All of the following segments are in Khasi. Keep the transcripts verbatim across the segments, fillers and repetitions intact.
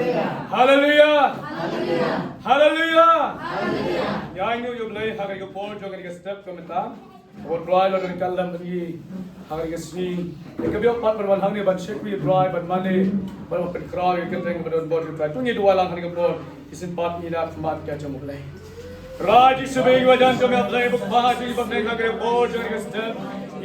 Haleluya. Haleluya. Haleluya. Ïa ngi ïa U Blei ha kane ka por jong kane ka step ka mynta. Wat Blei la don ka lem bad ngi ha kane ka sngi. Ïa ka biang pat ban wan hangne ban shakri Blei ban mane ban wan pynkhraw ïa ka kyrteng ba don bor jong U Blei. To ngi duwai lang ha kane ka por. Ki sympat ngi na khmat ka jong U Blei. Trai Jisu ba ïa wan jong me Blei ba khmat jong ngi ba neng ha kane ka por jong kane ka step.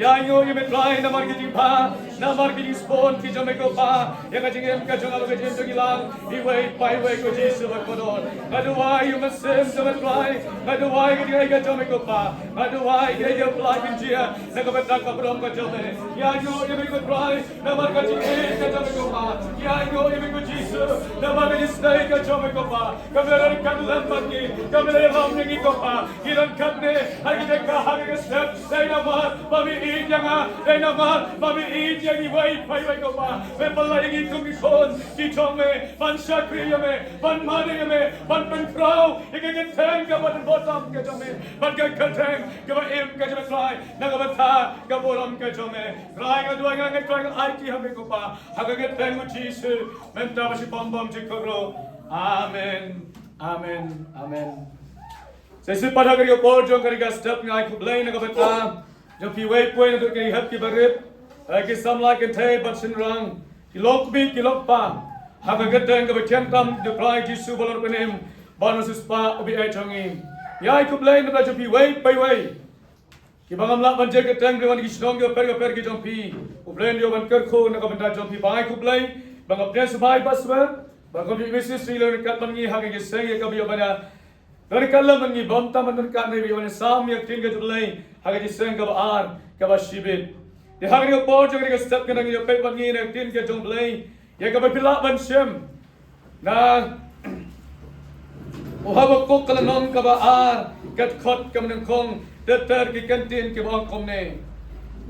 Ïa ngi ïa me Trai namar ki jingbha namar ki jingspon ki jong me ko Pa. Ïa ka jingim ka jong nga ka jingim jong ngi lang. Iwei pa iwei ko Jisu ba kordor. Nga duwai ïa u Mynsiem jong me Trai. Nga duwai ka jingim ka jong me ko Pa. Nga duwai ka ïa pla kin jia na ka bynta ka burom ka jong me. Ïa ngi ïa me ko Trai. Namar ka jingim ka jong me ko Pa. Ïa ngi ïa me ko Jisu. Namar ka jingstad ka jong me ko Pa. Ka me la ka lem bad ngi. Ka me la ïalam ïa ngi ko Pa. Ngi don katne ha ki jaka ha ki step. Dei namar ba me ïeit ïa nga. Dei namar ba me ïeit ïa ngi iwei pa iwei ko Pa. Me pynlait ïa ngi kum ki khun ki jong me ban shakri ïa me ban mane ïa me ban pynkhraw ïa ka kyrteng kaba don bor tam ka jong me ban ka kyrteng kaba im ka jong me Trai na ka bynta ka burom ka jong me. Trai nga duwai nga ngai Trai nga aiti ha me ko Pa ha ka kyrteng u Jisu mynta ba shi bom bom jingkyrkhu. Amen. Amen. Amen. Sa shisien pat ha kane ka por jong kane ka step ngi ai khublei na ka bynta jong phi iwei pa iwei na ka bynta ki hep ki barit, eh, ki samla kynthei bad shynrang, ki longkmie ki longkpa, ha ka kyrteng kaba thiang tam jong U Trai Jisu ba long bymjukut bad u Mynsiem Bakhuid uba ïeit jong ngi. Ngi ai khublei na ka bynta jong phi iwei pa iwei. Kiba ngam lah ban jia kyrteng, ki wan na ki shnong kiba pher kiba pher ki jong phi. U Blei un ïoh ban kyrkhu na ka bynta jong phi. Ba ngi ai khublei ba nga pdiang sngewbha ba sngewbha ba nga pdiang sngewbha ba ngi ha ka jingïaseng ïa kaba ïoh ban ïa. Don ka lem ngi bym tam ban don ka ne ïoh ban sam ïa ka ktien ka jong U Blei ha ka jingïaseng kaba ar kaba shibit. Te ha kane ka por jong kane ka step ka dang ïoh peit bad ngi na ka ktien ka jong U Blei. Ïa kaba phi lah ban shem. Na u Habakuk ka lynnong kaba ar ka dkhot kaba nyngkong, ter ter ki kyntien kiba ong kumne.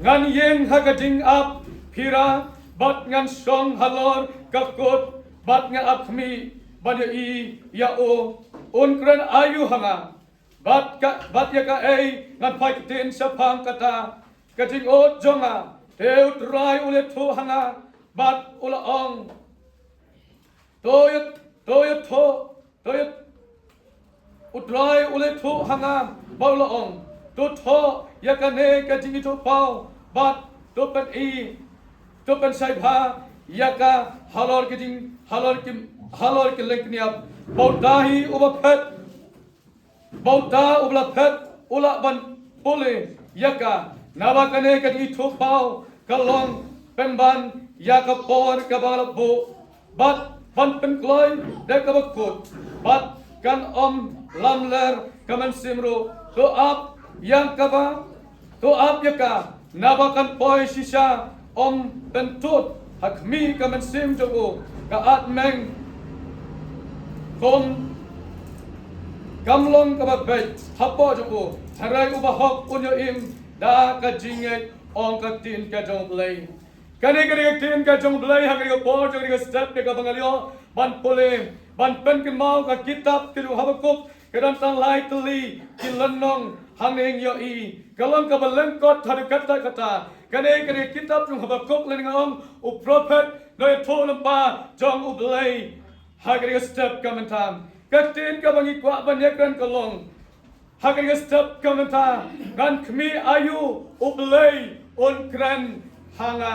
Ngan ïeng ha ka jingap phira bad ngan shong halor ka kut bad ngan ap khmih ban ïohi ïa u. Un kren aïu ha nga bad ka, bad ïa kaei ngan phai ktien shaphang kata ka jingud jong nga? Te U Trai u la ïathuh ha nga bad u la ong, to ïa, to ïathuh, to ïa, U Trai u la ïathuh ha nga bad u la ong, to thoh ïa kane ka jingithuhpaw bad to pyni, to pynshai bha ïa ka halor ka jing, halor ki, halor ki lyngkniap. Ba uta hi uba phet, ba uta uba la phet u lah ban pule ïa ka. Naba kane ka jingithuhpaw ka long pynban ïa ka por kaba la buh bad ban pynkloi da kaba kut bad kan ym lamler ka mynsiem ruh. To ap ïa kaba, to ap ïa ka naba kan poi shisha, ym pyntud ha khmih ka mynsiem jong u. Ka atmeng kum kam long kaba beit hapoh jong u, hynrei u bahok un ïoh im da ka jingngeit, ong ka ktien ka jong U Blei. Kane ka dei ka ktien ka jong U Blei ha kane ka por jong kane ka step kaba ngi la ïoh ban pule ban pynkynmaw ka kitab ka jong u Habakuk. Ka don tang lai tylli ki lynnong hangne ngi ïohi. Ka long kaba lyngkot haduh katta katta. Kane ka dei ka kitab jong u Habakuk lane nga ong u prophet, u nongïathuhlypa jong U Blei. Ha kane ka step ka mynta ka ktien kaba ngi kwah ban ïakren ka long, ha kane ka step ka mynta, ngan khmih aïu U Blei un kren ha nga?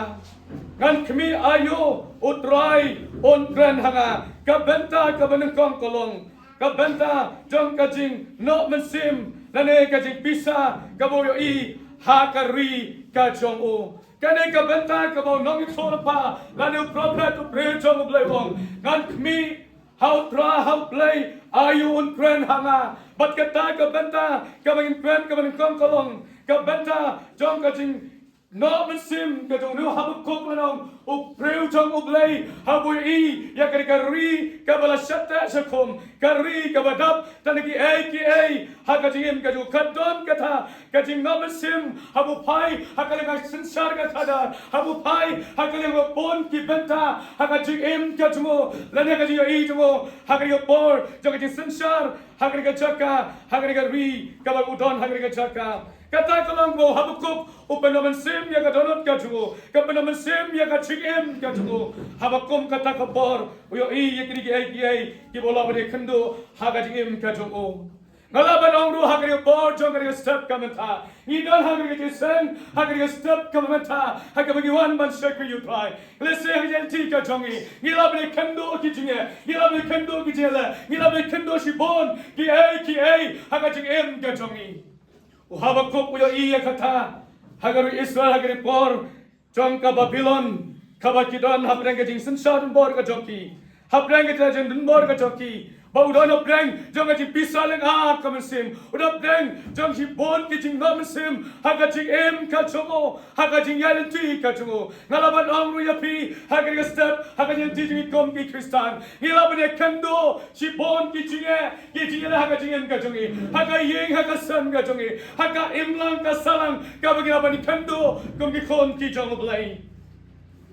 Ngan khmih aïu U Trai un kren ha nga? Ka bynta kaba nyngkong ka long ka bynta jong ka jingnoh mynsiem lane ka jingpisa kaba u ïohi ha ka ri ka jong u. Kane ka bynta kaba u nongïathuhlypa lane u prophet, u briew jong U Blei u ong, ngan khmih ha U Trai, ha U Blei, aïu un kren ha nga? Bad kata ka bynta kaba ngin kren kaba nyngkong ka long ka bynta jong ka jingnoh mynsiem ka jong u Habakuk lane u briew jong U Blei, haba u ïohi ïa kane ka ri kaba la shah teh shah khum, ka ri kaba dap tang da kiei kiei ha ka jingim ka jong u. Ka don kata ka jingnoh mynsiem haba u phai ha ka liang ka synshar ka khadar, haba u phai ha ka liang ba bun ki bynta ha ka jingim ka jong u lane ka jingïohi jong u ha kane ka por jong ka jingsynshar ha kane ka jaka, ha kane ka ri kaba u don ha kane ka jaka. Kata ka long ba u Habakuk u pynnoh mynsiem ïa ka dohnud ka jong u, ka pynnoh mynsiem ïa ka jingim ka jong u. Haba kum kata ka por u ïohi ïa kine kiei kiei kiba u lah ban ïakynduh ha ka jingim ka jong u. Nga lah ban ong ruh ha kane ka por jong kane ka step ka mynta, ngi don ha kane ka jingïaseng, ha kane ka step ka mynta, ha kaba ngi wan ban shakri ïa u Trai. Lehse ha ka jingïaid lynti ka jong ngi, ngi lah ban ïakynduh ki jingeh, ngi lah ban ïakynduh ki jingeh, ngi lah ban ïakynduh shibun kiei kiei ha ka jingim ka jong ngi. U Habakuk u ïohi ïa kata, ha ka ri Israel ha kane ka por jong ka Babilon, kaba ki don hapdeng ka jingsynshar donbor ka jong ki, hapdeng ka jingdonbor ka jong ki, ba u don hapdeng jong ka jingpisa lynga ka mynsiem, u don hapdeng jong shibun ki jingnoh mynsiem ha ka jingim ka jong u, ha ka jingïaid lynti ka jong u. Nga lah ban ong ruh ïa phi ha kane ka step, ha ka jingïaid lynti jong ngi kum ki Khristan, ngi lah ban ïakynduh shibun ki jingeh, ki jingeh ha ka jingim ka jong ngi, ha ka ïing ha ka sem ka jong ngi, ha ka imlang ka sahlang kaba ngi lah ban ïakynduh kum ki khun ki jong U Blei.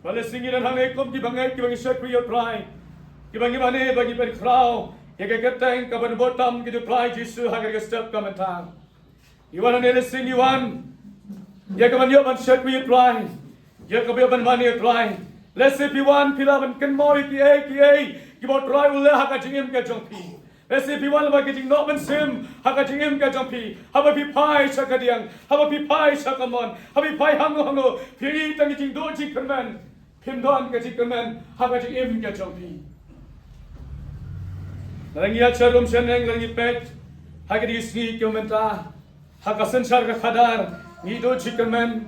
Ba lehse ngi don hangne kum ki bangeit kiba ngi shakri ïa U Trai, kiba ngi mane ba ngi pynkhraw ïa ka kyrteng kaba bun tam ka jong U Trai Jisu ha kane ka step ka mynta. Ngi wan hangne lehse ngi wan ïa ka ban ïoh ban shakri ïa U Trai, ïa ka ban ïoh ban mane ïa U Trai. Lehse phi wan phi lah ban kynmaw ïa kiei kiei kiba U Trai u leh ha ka jingim ka jong phi. Lehse phi wan lyngba ki jingnoh mynsiem ha ka jingim ka jong phi, haba phi phai sha kadiang, haba phi phai sha kamon, haba phi phai hangne hangne, phi ïohi tang ki jingduh jingkyrmen. Phim don ka jingkyrmen ha ka jingim ka jong phi. Lada ngi ïaid sharum shaneng, lada ngi peit ha kine ki sngi ki mynta, ha ka synshar ka khadar ngi duh jingkyrmen.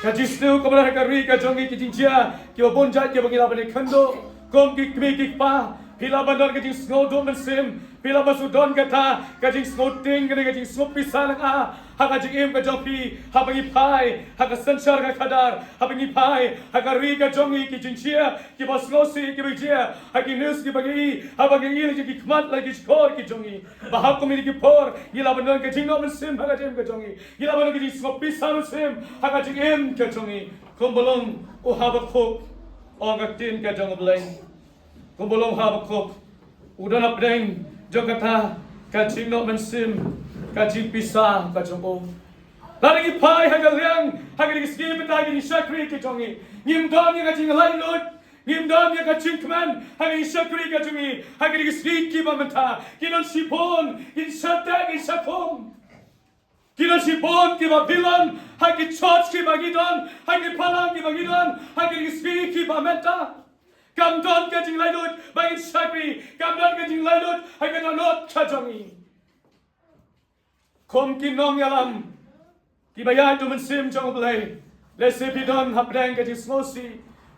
Ka jingsniew kaba don ha ka ri ka jong ngi, ki jingjia kiba bun jait kiba ngi lah ban ïakynduh kum ki kmie ki kpa. Phi lah ban don ka jingsngew duh mynsiem, phi lah ban shu don kata ka jingsngew tieng, kane ka jingsngew pisa lynga ha ka jingim ka jong phi, haba ngi phai ha ka synshar ka khadar, haba ngi phai ha ka ri ka jong ngi, ki jingjia kiba sngewsih kiba jia ha ki news kiba ngi ïohi, haba ngi ïohi la ki khmat la ki shkor ki jong ngi. Ba ha kum kine ki por ngi lah ban don ka jingnoh mynsiem ha ka jingim ka jong ngi, ngi lah ban don ka jingsngew pisa mynsiem ha ka jingim ka jong ngi. Kumba long u Habakuk, ong ka ktien ka jong U Blei. Kumba long u Habakuk, u don hapdeng jong kata ka jingnoh mynsiem, ka jingpisa ka jong u. Lada ngi phai ha ka liang ha kine ki sngi mynta ha ka jingshakri ka jong ngi, ngim don ïa ka jinglaitluid, ngim don ïa ka jingkmen ha ka jingshakri ka jong ngi ha kine ki sngi kiba mynta. Ki don shibun ki jingshah teh, ki jingshah khum. Ki don shibun ki Babilon ha ki church kiba ngi don, ha ki balang kiba ngi don ha kine ki sngi kiba mynta. Kam don ka jinglaitluid ba ngin shakri, kam don ka jinglaitluid ha ka dohnud ka jong ngi. Kum ki nongïalam kiba ïaid da u Mynsiem jong U Blei, lehse phi don hapdeng ka jingsngewsih,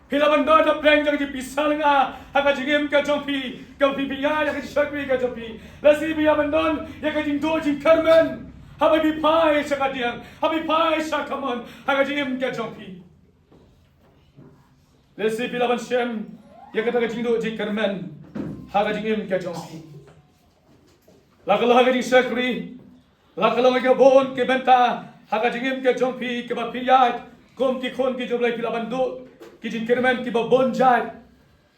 phi lah ban don hapdeng jong ka jingpisa lynga ha ka jingim ka jong phi, kaba phi, phi ïaid ha ka jingshakri ka jong phi. Lehse phi lah ban don ïa ka jingduh jingkyrmen haba phi phai sha kadiang, haba phi phai sha kamon ha ka jingim ka jong phi. Lehse phi lah ban shem ïa kata ka jingduh jingkyrmen ha ka jingim ka jong phi. La ka long ha ka jingshakri, la ka long ha ki bun ki bynta ha ka jingim ka jong phi, kaba phi ïaid kum ki khun ki jong U Blei, phi lah ban duh ki jingkyrmen kiba bun jait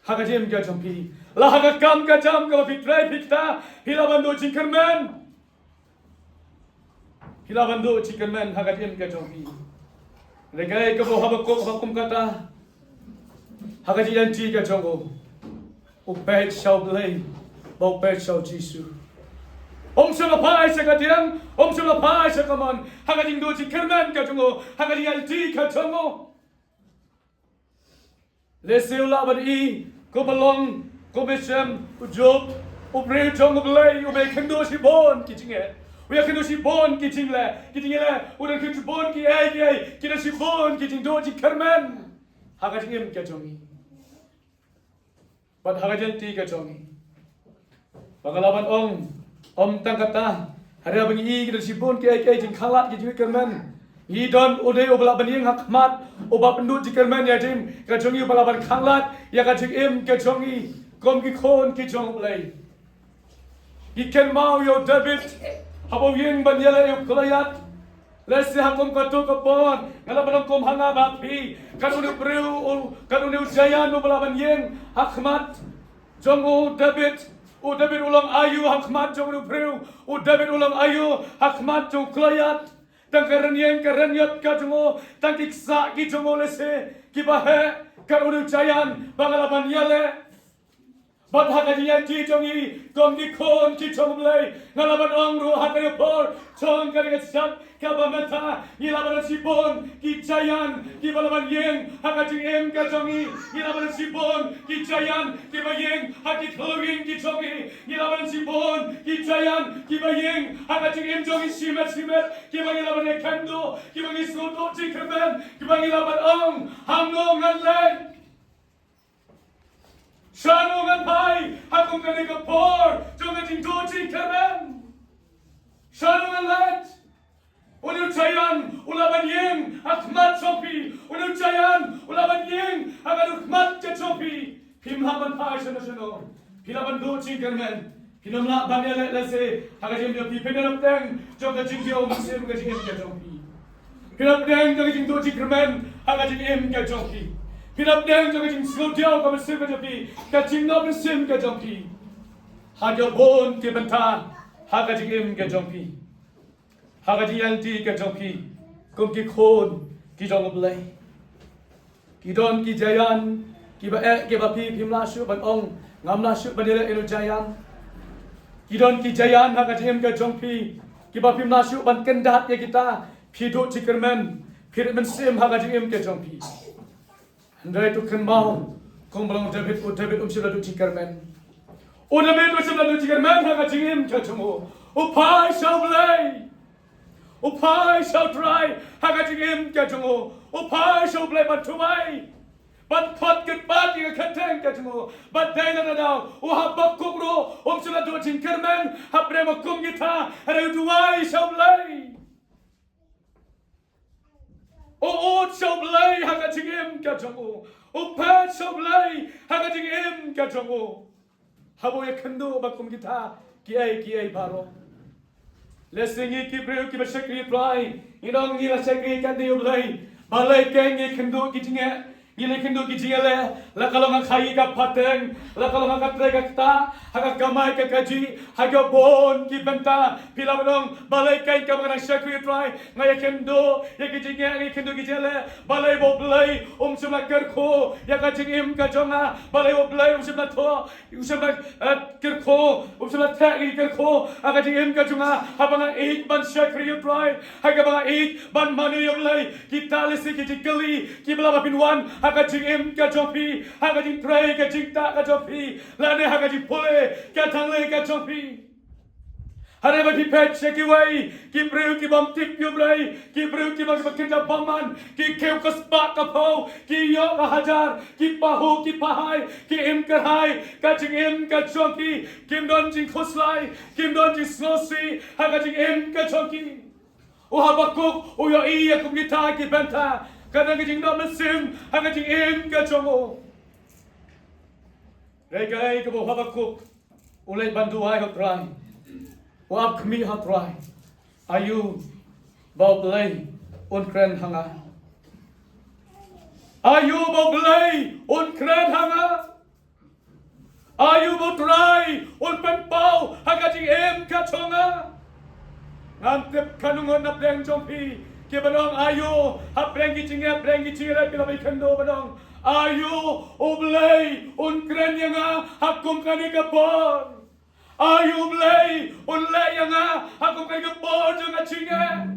ha ka jingim ka jong phi. La ha ka kam ka jam kaba phi trei phi kta, phi lah ban duh jingkyrmen. Phi lah ban duh jingkyrmen ha ka jingim ka jong phi. Hynrei kaei kaba u Habakuk u ong kum kata, ha ka jingïaid lynti ka jong u, u peit sha U Blei bad u peit sha U Jisu. Um shym la phai sha kadiang, um shym la phai sha kamon ha ka jingduh jingkyrmen ka jong u, ha ka jingïaid lynti ka jong u. Lehse u lah ban i kumba long, kumba shem u Job, u briew jong U Blei, uba ïakynduh shibun ki jingeh, u ïakynduh shibun ki jingleh, ki jingleh, u don shibun kiei kiei, ki don shibun ki jingduh jingkyrmen ha ka jingim ka jong ngi bad ha ka jingïaid lynti ka jong ngi. Ba nga lah ban ong, ym tang kata, hynrei ba ngi i ki don shibun kiei kiei, jingkhanglad, ki jingkyrmen. Ngi don u dei uba lah ban ïeng ha khmat, uba pynduh jingkyrmen ïa ka jingim ka jong ngi, uba lah ban khanglad ïa ka jingim ka jong ngi kum ki khun ki jong U Blei. Ngi kynmaw ïa u David, haba u ïeng ban ïaleh ïa u Goliath. Lehse ha kum kato ka por, nga lah ban ong kum ha nga bad phi, katno u briew, u, katno u giant uba lah ban ïeng ha khmat jong u David. U David u long aïu ha khmat jong u briew? U David u long aïu ha khmat jong u Goliath? Tang ka rynïeng ka rynïap ka jong u, tang ki ksah ki jong u lehse kiba heh, Kat u dei u giant ba nga la ban ïaleh. Bad ha ka jingïaid jong ngi kum ki khun ki jong U Blei, nga la ban ong ruh ha ka por jong ka ri ka jong kaba mynta, ngi la ban shibun ki giant kiba la ban ïeng ha ka jingim ka jong ngi. Ngi la ban shibun ki giant kiba ïeng ha ki khlawing ki jong ngi. Ngi la ban shibun ki giant kiba ïeng ha ka jingim jong ngi shimet shimet, kiba ngi la ban ïakynduh, kiba ngi sngewthuh jingkyrmen, kiba ngi la ban ong, hangno ngan leit? Shano ngan phai ha kum kane ka por jong ka jingduh jingkyrmen? Shano ngan leit? U dei u giant u la ban ïeng ha khmat jong phi. U dei u giant u la ban ïeng ha ka khmat ka jong phi. Phim lah ban phai shano shano. Phi la ban duh jingkyrmen. Phin ym lah ban ïaleh lehse ha ka jingim jong phi. Phin ïa pdiang jong ka jingduh mynsiem ka jingim ka jong phi. Phin ïa pdiang jong ka jingduh jingkyrmen ha ka jingim ka jong phi. Phin ïa pdiang jong ka jingsngewdiaw ka mynsiem ka jong phi, ka jingduh mynsiem ka jong phi. Ha ka bun ki bynta ha ka jingim ka jong phi. Ha ka jingïaid ka jong phi kum ki khun ki jong U Blei. Ki don ki giant kiba eh kiba phi phim lah shuh ban ong, ngam lah shuh ban ïaleh ïa u giant. Ki don ki giant ha ka jingim ka jong phi kiba phim lah shuh ban kyndat ïa kita. Phi duh jingkyrmen, phi rit mynsiem ha ka jingim ka jong phi. Hynrei to kynmaw, kumba long u David, u David um shym la duh jingkyrmen. U David um shym la duh jingkyrmen ha ka jingim ka jong u. U phai sha U Blei. U phai sha U Trai ha ka jingim ka jong u. U phai sha U Blei ban duwai, ban khot kyrpad ïa ka kyrteng ka jong u. Bad dei na kata ka daw u Habakuk ruh um shym la duh jingkyrmen hapdeng ba kum kita, hynrei u duwai sha U Blei. U ud sha U Blei ha ka jingim ka jong u. U phet sha U Blei ha ka jingim ka jong u. Haba u ïakynduh ba kum kita kiei kiei baroh. Lehse ngi ki briew kiba shakri U Trai, ngi ong ngi la shakri ïa ka kti U Blei. Balei kein ngi kynduh ki jingeh, ngi la kynduh ki jingeh? La ka long ha ka khaii ka pateng, la ka long ha ka trei ka ktah, ha ka kamai ka kajih, ha ka bun ki bynta. Phi lah ban ong, balei kein kaba nga dang shakri U Trai nga ïakynduh ïa ki jingeh, nga ïakynduh ki jingeh? Balei ba U Blei um shym la kyrkhu ïa ka jingim ka jong nga? Balei ba U Blei um shym la thoh, um shym la, eh, kyrkhu, um shym la theh ïa ki kyrkhu ha ka jingim ka jong nga haba nga ïeit ban shakri U Trai? Ha kaba nga ïeit ban mane ïa U Blei? Kita lehse ki jingkylli kiba lah ban pynwan ha ka jingim ka jong phi, ha ka jingtrei ka jingktah ka jong phi, lane ha ka jingpule ka thang lei ka jong phi. Hynrei ba phi peit sha kiwei ki briew ki bym tip ïa U Blei, ki briew ki bym, ki bym kynja bymman, ki kiew ka spah ka phew, ki ïoh ka hajar, ki pahuh ki pahai, ki im kyrhai, ka jingim ka jong ki kim don jingkhuslai, kim don jingsngewsih ha ka jingim ka jong ki. U Habakuk u ïohi ïa kum kita ki bynta, ka don ka jingduh mynsiem ha ka jingim ka jong u. Hynrei kaei kaba u Habakuk u leit ban duwai ha U Trai, u ap khmih ha U Trai. Aïu ba U Blei un kren ha nga? Aïu ba U Blei un kren ha nga? Aïu ba U Trai un pynpaw ha ka jingim ka jong nga? Ngam tip katno ngut na pdeng jong phi kiba ong aïu, hapdeng ki jingeh, hapdeng ki jingeh, phi lah ban ïakynduh ban ong, aïu U Blei un kren ïa nga ha kum kane ka por? Aïu U Blei un leh ïa nga ha kum kane ka por jong ka jingeh?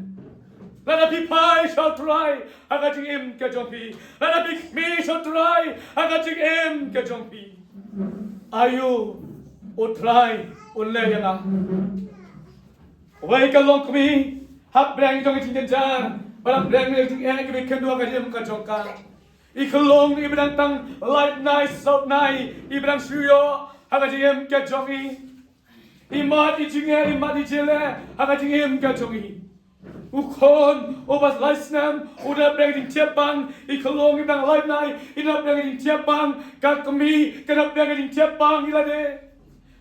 Lada phi phai sha U Trai ha ka jingim ka jong phi, lada phi khmih sha U Trai ha ka jingim ka jong phi, aïu U Trai un leh ïa nga? Wei ka longkmie hapdeng jong ka jingjynjar bad hapdeng jong ka jingeh kaba i kynduh ha ka jingim ka jong ka. I khyllung i ba dang tang lait nai saut nai i ba dang shu ïoh ha ka jingim ka jong i. I mad i jingeh, i mad i jingleh ha ka jingim ka jong i. U khun uba lai snem u dang hapdeng ka jingthied bang, i khyllung i ba dang lait nai i dang hapdeng ka jingthied bang, ka kmie ka dang hapdeng ka jingthied bang i lade.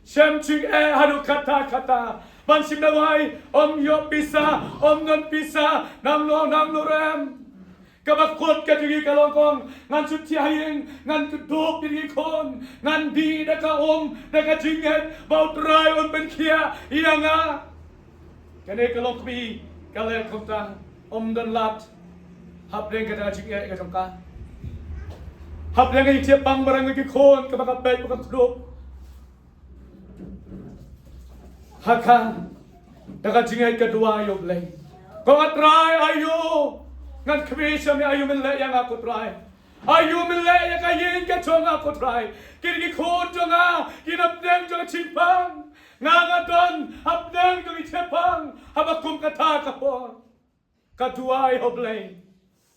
Shem jingeh haduh katta katta ban shim dawai, ym ïoh pisa, ym don pisa, nangno nangno ruh em. Kaba kut ka jong i ka long kong, ngan shu thiah ha ïing, ngan kdup ïa ki khun, ngan dih da ka um, da ka jingngeit ba U Trai un pynkhiah ïa nga. Kane ka longkmie ka leh kumta, ym don lad hapdeng kata ka jingeh ka jong ka. Hapdeng ka jingthiah pang ba rang ki khun kaba ka peit ba ka khrup. Ha ka, da ka jingngeit ka duwai ïa U Blei. Ko nga Trai, aïu ngan khmih sha me, aïu men leh ïa nga ko Trai. Aïu men leh ïa ka ïing ka jong nga ko Trai. Ki dei ki khun jong nga, ki na pdeng jong ka jingpang. Nga nga don hapdeng jong ka jingthiah pang, haba kum kata ka por. Ka duwai ha U Blei.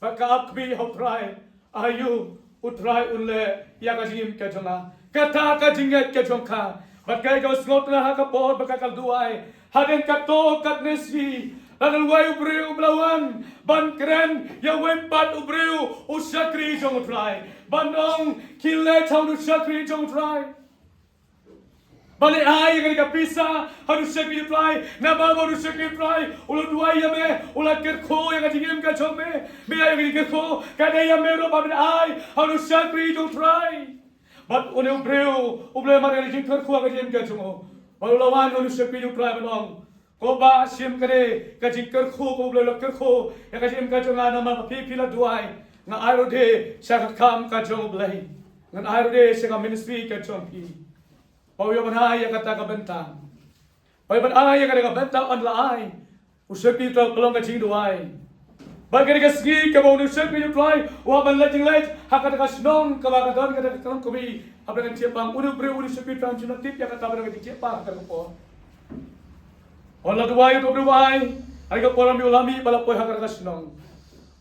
Bad ka ap khmih ha U Trai. Aïu U Trai un leh ïa ka jingim ka jong nga. Kata ka jingngeit ka jong ka. Bad ka ïa ka sngewtynnat ha ka por ba ka ka duwai. Hadien kato katne sngi, la don uwei u briew uba la wan ban kren ïa uwei pat u briew u shakri jong U Trai. Ban ong khie leit sha u shakri jong U Trai. Ban ai ïa kane ka pisa ha u shakri U Trai, namar ba u shakri U Trai u la duwai ïa me, u la kyrkhu ïa ka jingim ka jong me. Me ai ïa ka jingkyrkhu, ka dei ïa me ruh ban ai ha u shakri jong U Trai. Bad une u briew u la mad ïa ka jingkyrkhu ha ka jingim ka jong u. Bad u la wan ha u shakri U Trai ban ong, ko Bah, shim kane ka jingkyrkhu kaba U Blei u la kyrkhu ïa ka jingim ka jong nga, namar ba phi, phi la duwai. Nga ai ruh de sha ka kam ka jong U Blei. Ngan ai ruh de sha ka ministry ka jong phi. Ba u ïoh ban ai ïa kata ka bynta. Ba u ïoh ban ai ïa kata ka bynta, ong la ai. U shakri U Trai, ka long ka jingduwai. Bad kane ka sngi kaba une u shakri U Trai u hap ban leit jingleit ha kata ka shnong kaba ka don kata ka longkmie. Hapdeng ka jingthiah pang, une u briew, une u shakri U Trai um shym la tip ïa kata ba don ka jingthiah pang ha kata ka por. Ba u la duwai, u briew u ai, ha kata ka por u la mih bad la poi ha kata ka shnong.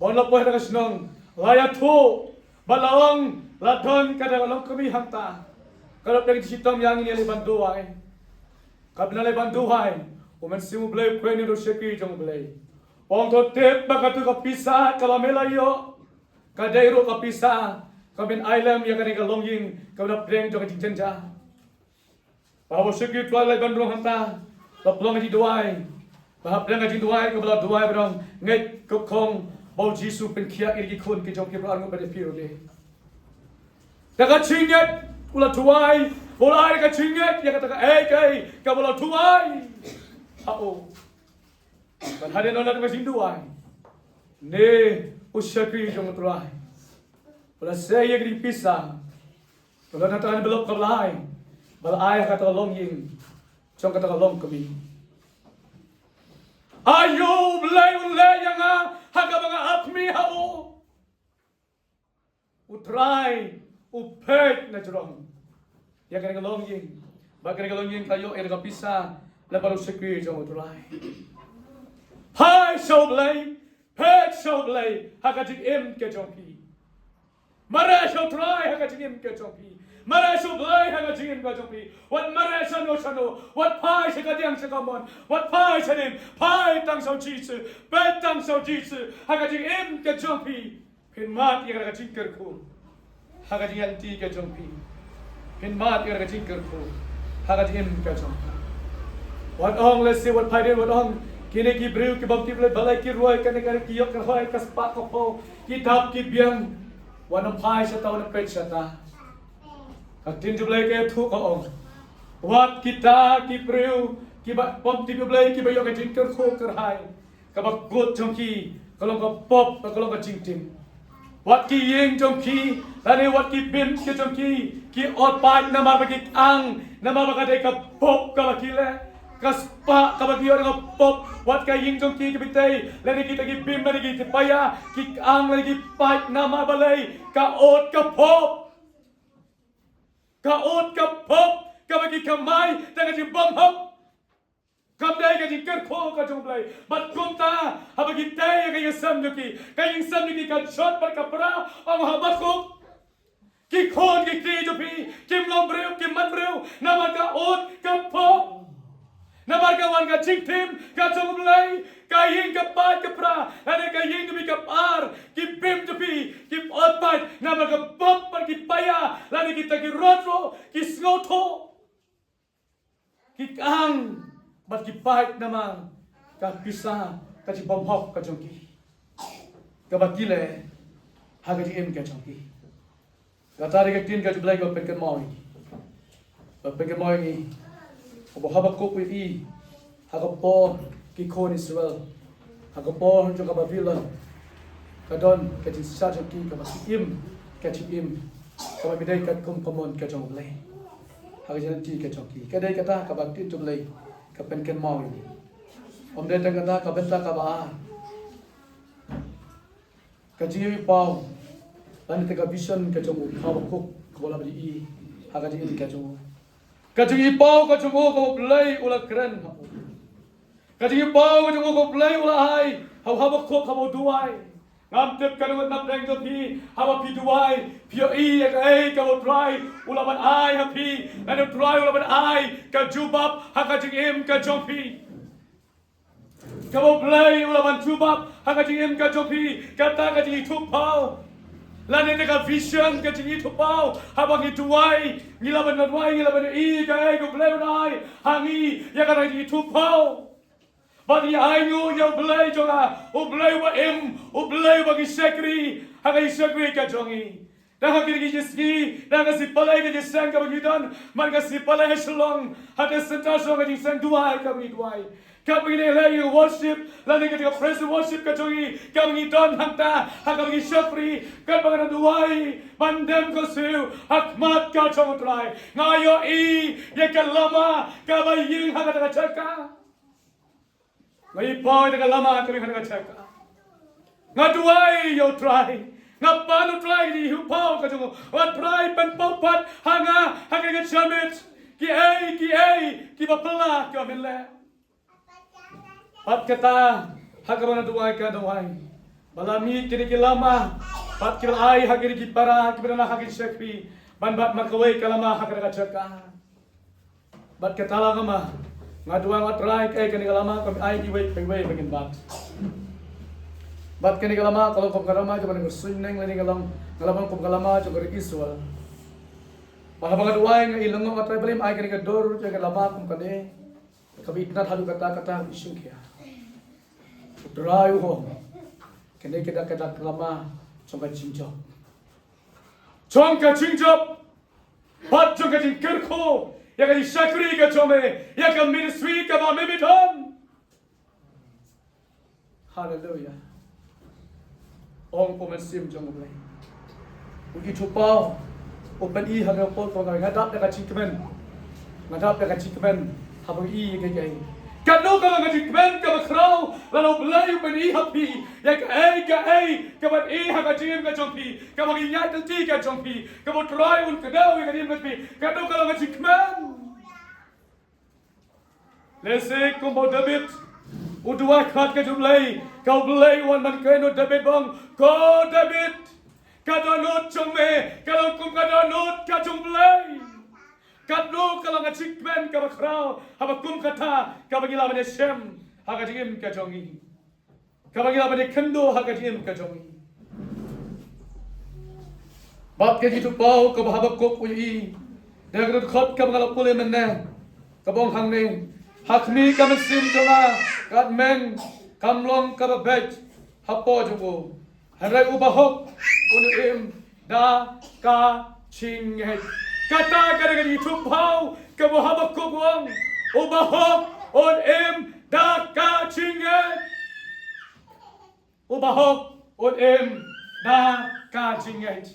Ba u la poi ha kata ka shnong, la ïathuh bad la ong, la don kata ka longkmie hangta. Ka la pdeng shitom ïa ngi, ngi leit ban duwai. Katba ngi leit ban duwai, U Mynsiem U Blei u kren ïa u shakri jong U Blei. Ong, to tip ba katu ka pisa kaba me la ïoh, ka dei ruh ka pisa kaba men ai lem ïa kane ka longïing kaba na pdeng jong ka jingjynjar. Ba u shakri U Trai u la leit ban rung hangta, la pynlong ka jingduwai. Ba hapdeng ka jingduwai kaba la duwai ba dang ngeit ka khong ba U Jisu pynkhiah ïa ki khun ki jong ki, ba arngut ba dei phi ruh de. Da ka jingngeit u la duwai, u la ai da ka jingngeit ïa kata kaei kaei kaba la duwai. Ha u. Bad hadien u la duwai jingduwai, une u shakri jong U Trai u la sei ïa ka pisa. U la nang tang envelope kaba la ai, ba la ai ha kata ka longïing jong kata ka longkmie. Aïu U Blei un leh ïa nga ha kaba nga ap khmih ha u. U Trai u peit na jrong ïa kane ka longïing. Ba kane ka longïing ka ïoh ïa ka pisa lyngba u shakri jong U Trai. Phai sha U Blei, peit sha U Blei ha ka jingim ka jong phi. Mareh sha U Trai ha ka jingim ka jong phi. Mareh sha U Blei ha ka jingim ka jong phi. Wat mareh shano shano. Wat phai sha kadiang sha kamon. Wat phai shaei. Phai tang sha U Jisu. Peit tang sha U Jisu ha ka jingim ka jong phi. Phin mad ïa ka jingkyrkhu ha ka jingïaid lynti ka jong phi. Phin mad ïa ka jingkyrkhu ha ka jingim ka jong phi. Wat ong lehse, wat phai de, wat ong, kine ki briew ki bym tip leh balei ki roi kane, kane ki ïoh ka roi ka spah ka phew, ki dap ki biang. Wat nym phai shata, wat nym peit shata. Ka ktien jong U Blei ka ïathuh ka ong, wat kita ki briew kiba bym tip U Blei, kiba ïoh ka jingkyrkhu kyrhai, kaba kut jong ki ka long ka pop, ka long ka jingtim. Wat ki ïing jong ki lane wat ki bim ki jong ki, ki ot paid namar ba ki kang, namar ba ka dei ka pop kaba ki leh. Ka spah kaba ki ot ka pop. Wat ka ïing jong ki, ki btei lane kita ki bim lane ki paia, ki kang lane ki paid namar balei? Ka ot ka pop. Ka ot ka pop kaba ki kamai da ka jingbymhok. Kam dei ka jingkyrkhu ka jong U Blei. Bad kumta haba ki tei ïa ka ïing sem jong ki, ka ïing sem jong ki ka jot bad ka pra, ong u Habakuk. Ki khun ki kti jong phi kim long briew, kim mat briew namar ka ot ka pop. Namar ka wan ka jingtim ka jong U Blei, ka ïing ka paid ka pra, lane ka ïing jong phi ka par, ki bim jong phi ki ot paid namar ka pop bad ki paia, lane kita ki rot ruh ki sngewthuh. Ki kang bad ki paid namar ka pisa, ka jingbymhok ka jong ki, kaba ki leh ha ka jingim ka jong ki. Kata dei ka ktien ka jong U Blei kaba pynkynmaw ïa ngi. Ba pynkynmaw ïa ngi ba u Habakuk u ïohi ha ka por ki khun Israel, ha ka por jong ka Babilon, ka don ka jingshisha jong ki kaba ki im ka jingim Kaba phi dei katkum ka mon ka jong U Blei ha ka jingïaid lynti ka jong phi. Ka dei kata kaba ktien U Blei ka pynkynmaw ïa ngi. Ym dei tang kata, ka bynta kaba ar, ka jingïohi paw lane ka vision ka jong u Habakuk kaba la ban ïohi ha ka jingim ka jong u. Ka jingïohi paw ka jong u kaba U Blei u la kren ha u. Ka jingïohi paw ka jong u kaba U Blei u la ai ha u Habakuk haba u duwai. Ngam tip ka nongbud napdeng jong phi, haba phi duwai, phi ïohi ïa kaei kaba U Trai u la ban ai ha phi, lane U Trai u la ban ai ka jubab ha ka jingim ka jong phi. Kaba U Blei u la ban jubab ha ka jingim ka jong phi, kata ka jingïathuhpaw. Lane ka vision, ka jingïathuhpaw. Haba ngi duwai, ngi la ban duwai, ngi la ban ïohi kaei kaba U Blei u la ai ha ngi, ïa kata ka jingïathuhpaw. Bad ngi ainguh ïa U Blei jong nga, U Blei uba im, U Blei uba ngi shakri ha ka jingshakri ka jong ngi. Dang ha kine ki jingsngi, dang ha ka sngi palai ka jingseng kaba ngi don, man ka sngi palai ha Shillong, ha ka centre Shillong ka jingseng duwai kaba ngi duwai. Katba ngi leh ïa ka worship, lane ka praise and worship ka jong ngi, kaba ngi don hangta, ha kaba ngi shakri, katba nga duwai ban dem ko siew ha khmat ka jong U Trai, nga ïohi ïa ka lama kaba ïeng ha kata ka jaka. Nga ïohi paw ïa ka lama kaba ïeng ha kata ka jaka. Nga duwai ïa U Trai, nga pan U Trai ïa ka jingïathuhpaw ka jong u. Nga, Trai, pynpaw pat ha nga ha kane ka janmiet kiei kiei kiba phylla kiba men leh. Bad kata, ha kaba nga duwai, ka duwai ba la mih kine ki lama bad ki la ai ha kine ki para kiba don ha kine ki shakri, ban bat markawei ka lama ha kata ka jaka. Bad kata la kama, nga duwai, nga Trai, kaei kane ka lama kam ai kiwei pa kiwei ba ngin bat. Bad kane ka lama ka long kum ka lama jong ka suiñbneng, lane ka long, ka long kum ka lama jong ka ri Israel. Bad haba nga duwai, nga ïalehnoh, nga Trai, balei ym ai kane ka dur jong ka lama kum kane kaba itynnad haduh katta katta, kaba shongkhia. U Trai u ong, kane ka dei ka lama jong ka jingjop, jong ka jingjop bad jong ka jingkyrkhu ïa ka jingshakri ka jong me, ïa ka ministry kaba me me don. Haleluya. Ong u Mynsiem jong U Blei, u ithuhpaw u pyni ha ka por, nga dap da ka jingkmen, nga dap da ka jingkmen haba ngi ïohi ïa kaei kaei. Katno ka long ka jingkmen kaba khraw lada U Blei u pyni ha phi ïa kaei kaei kaba i ha ka jingim ka jong phi, kaba ngi ïaid lynti ka jong phi, kaba U Trai un kdew ïa ka jingim ka jong phi. Katno ka long ka jingkmen. Lehse kumba u David u duwai khmat ka jong U Blei, ka U Blei u wan ban kren ïa u David, ba ong, ko David, ka dohnud jong me ka long kum ka dohnud ka jong U Blei. Katno ka long ka jingkmen kaba khraw haba kum kata kaba ngi lah ban ïashem ha ka jingim ka jong ngi, kaba ngi lah ban ïakynduh ha ka jingim ka jong ngi. Bad ka jingithuhpaw kaba Habakuk u ïohi, da ka dkhot kaba nga la pule mynne, kaba ong hangne: Ha khmih ka mynsiem jong nga ka tmeng, kam long kaba beit hapoh jong u. Hynrei u bahok un im da ka jingngeit. Kata ka dei ka jingithuhpaw kaba Habakuk u ong, u bahok un im da ka jingngeit. U bahok un im da ka jingngeit.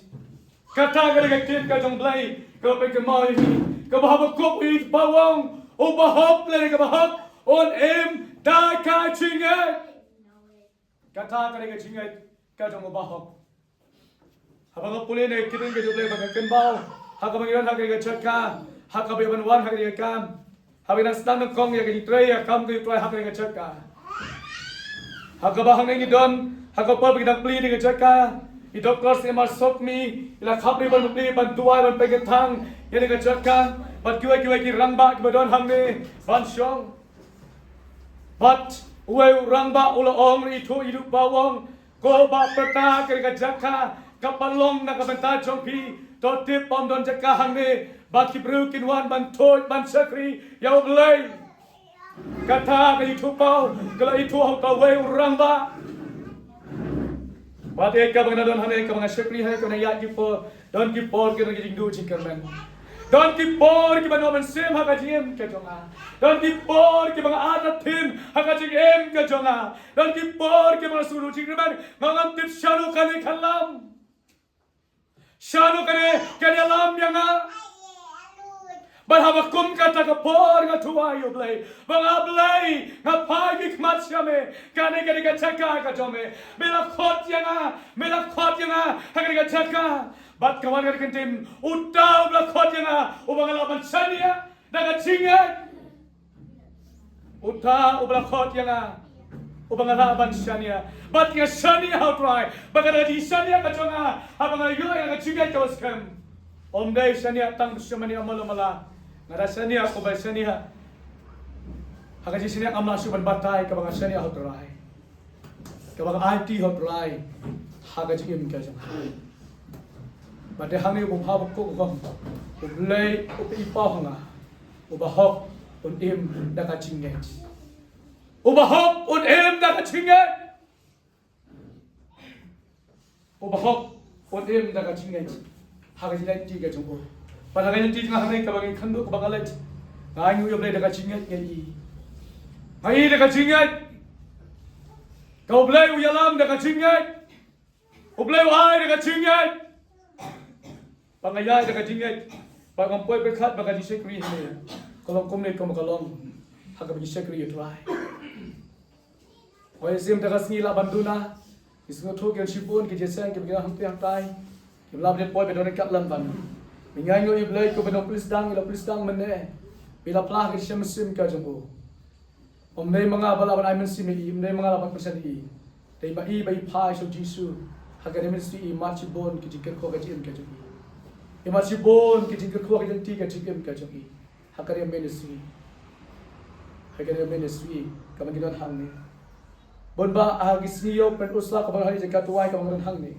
Kata ka dei ka ktien ka jong U Blei kaba pynkynmaw ïa ngi, kaba Habakuk u ïohi ba u ong, u bahok lane ka bahok un im da ka jingngeit. Kata ka dei ka jingngeit ka jong u bahok. Haba nga pule na ka ktien ka jong U Blei ba nga kynmaw, ha kaba ngi don ha kane ka jaka, ha kaba ïa ban wan ha kane ka kam, haba ngi nang sdang nyngkong ïa ka jingtrei ïa ka kam ka jong U Trai ha kane ka jaka, ha kaba hangne ngi don, ha ka por ba ngi dang plie ïa kane ka jaka, i Doktor Sniawbhalang Sopmi i la khapngiah ban plie, ban duwai, ban pynkyntang ïa kane ka jaka, bad kiwei kiwei ki rangbah kiba don hangne ban shong. Bad uwei u rangbah u la ong, u la ithuh ïa u, ba u ong, ko Bah Pyrta, kane ka jaka ka pat long na ka bynta jong phi. To tip ba ym don jaka hangne ba ki briew kin wan ban tuid ban shakri ïa U Blei. Kata ka jingithuhpaw ka la ithuh ha uta uwei u rangbah. Bad ïa kaba nga don hangne, kaba nga shakri hangne, kaba nga ïaid ki por, don ki por ki don ki jingduh jingkyrmen. Don ki por kiba noh mynsiem ha ka jingim ka jong nga. Don ki por kiba nga atatien ha ka jingim ka jong nga. Don ki por kiba nga sngewduh jingkyrmen, nga ngam tip shano kane ka lam. Shano kane, kane lam ïa nga. Bad haba kum kata ka por nga duwai ïa U Blei. Ba nga Blei, nga phai ki khmat sha me. Kane kane ka jaka ka jong me. Me la khot ïa nga, me la khot ïa nga. Ha kane ka jaka. Bad ka wan ka ktien, uta uba la khot ïa nga, uba nga lah ban shaniah da ka jingngeit. Uta uba la khot ïa nga, uba nga lah ban shaniah. Bad nga shaniah ha U Trai. Bad ka da ka jingshaniah ka jong nga, haba nga ïoh ïa ka jingngeit kaba skhem. Ym dei shaniah tang sha mane ha malu mala. Nga da shaniah, uba shaniah. Ha ka jingshaniah ngam lah shuh ban batai kaba nga shaniah ha U Trai. Kaba nga aiti ha U Trai ha ka jingim ka jong nga. Bad te hangne u bym hap ko ko. U Blei u pynpaw ha nga. Uba hok un im da ka jingngeit. Uba hok un im da ka jingngeit. Uba hok un im da ka jingngeit. Ha ka jingngeit ka jong u. Bad ha ka jingngeit ka hangne kaba ngi khynduh kaba nga leit. Nga ainguh ïa U Blei da ka jingngeit ngi i. Nga i da ka jingngeit. Ka U Blei u ïalam da ka jingngeit. U Blei u ai da ka jingngeit. Ba nga ïai da ka jingngeit. Ba ngam poi pyrkhat ba ka jingshakri hangne ka long kumne kumba ka long ha kaba jingshakri ïa U Trai. Hooid, sim da ka sngi lah ban duna. Ngi sngewthuh ki shibun ki jingïaseng kiba ki don hangtei hangtai. Kim lah ban poi ba don ka lan ban. Ngi ainguh ïa U Blei ko ba don plis dang, ïa la plis dang mynne. Ba la phla ka jingshem mynsiem ka jong u. Ym dei ma nga ba lah ban ai mynsiem ïa i, ym dei ma nga lah ban pynshai ïa i. Dei ma i ba i phai sha u Jisu. Ha ka ministry i mad shibun ki jingkyrkhu ka jingim ka jong i. I mad shibun ki jingkyrkhu ka jingim ka jong i. Ha ka ministry. Ha ka ministry. Kaba ngi don hangne. Bun ba ha ki sngi ïoh pynusla kaba ngi don hangne.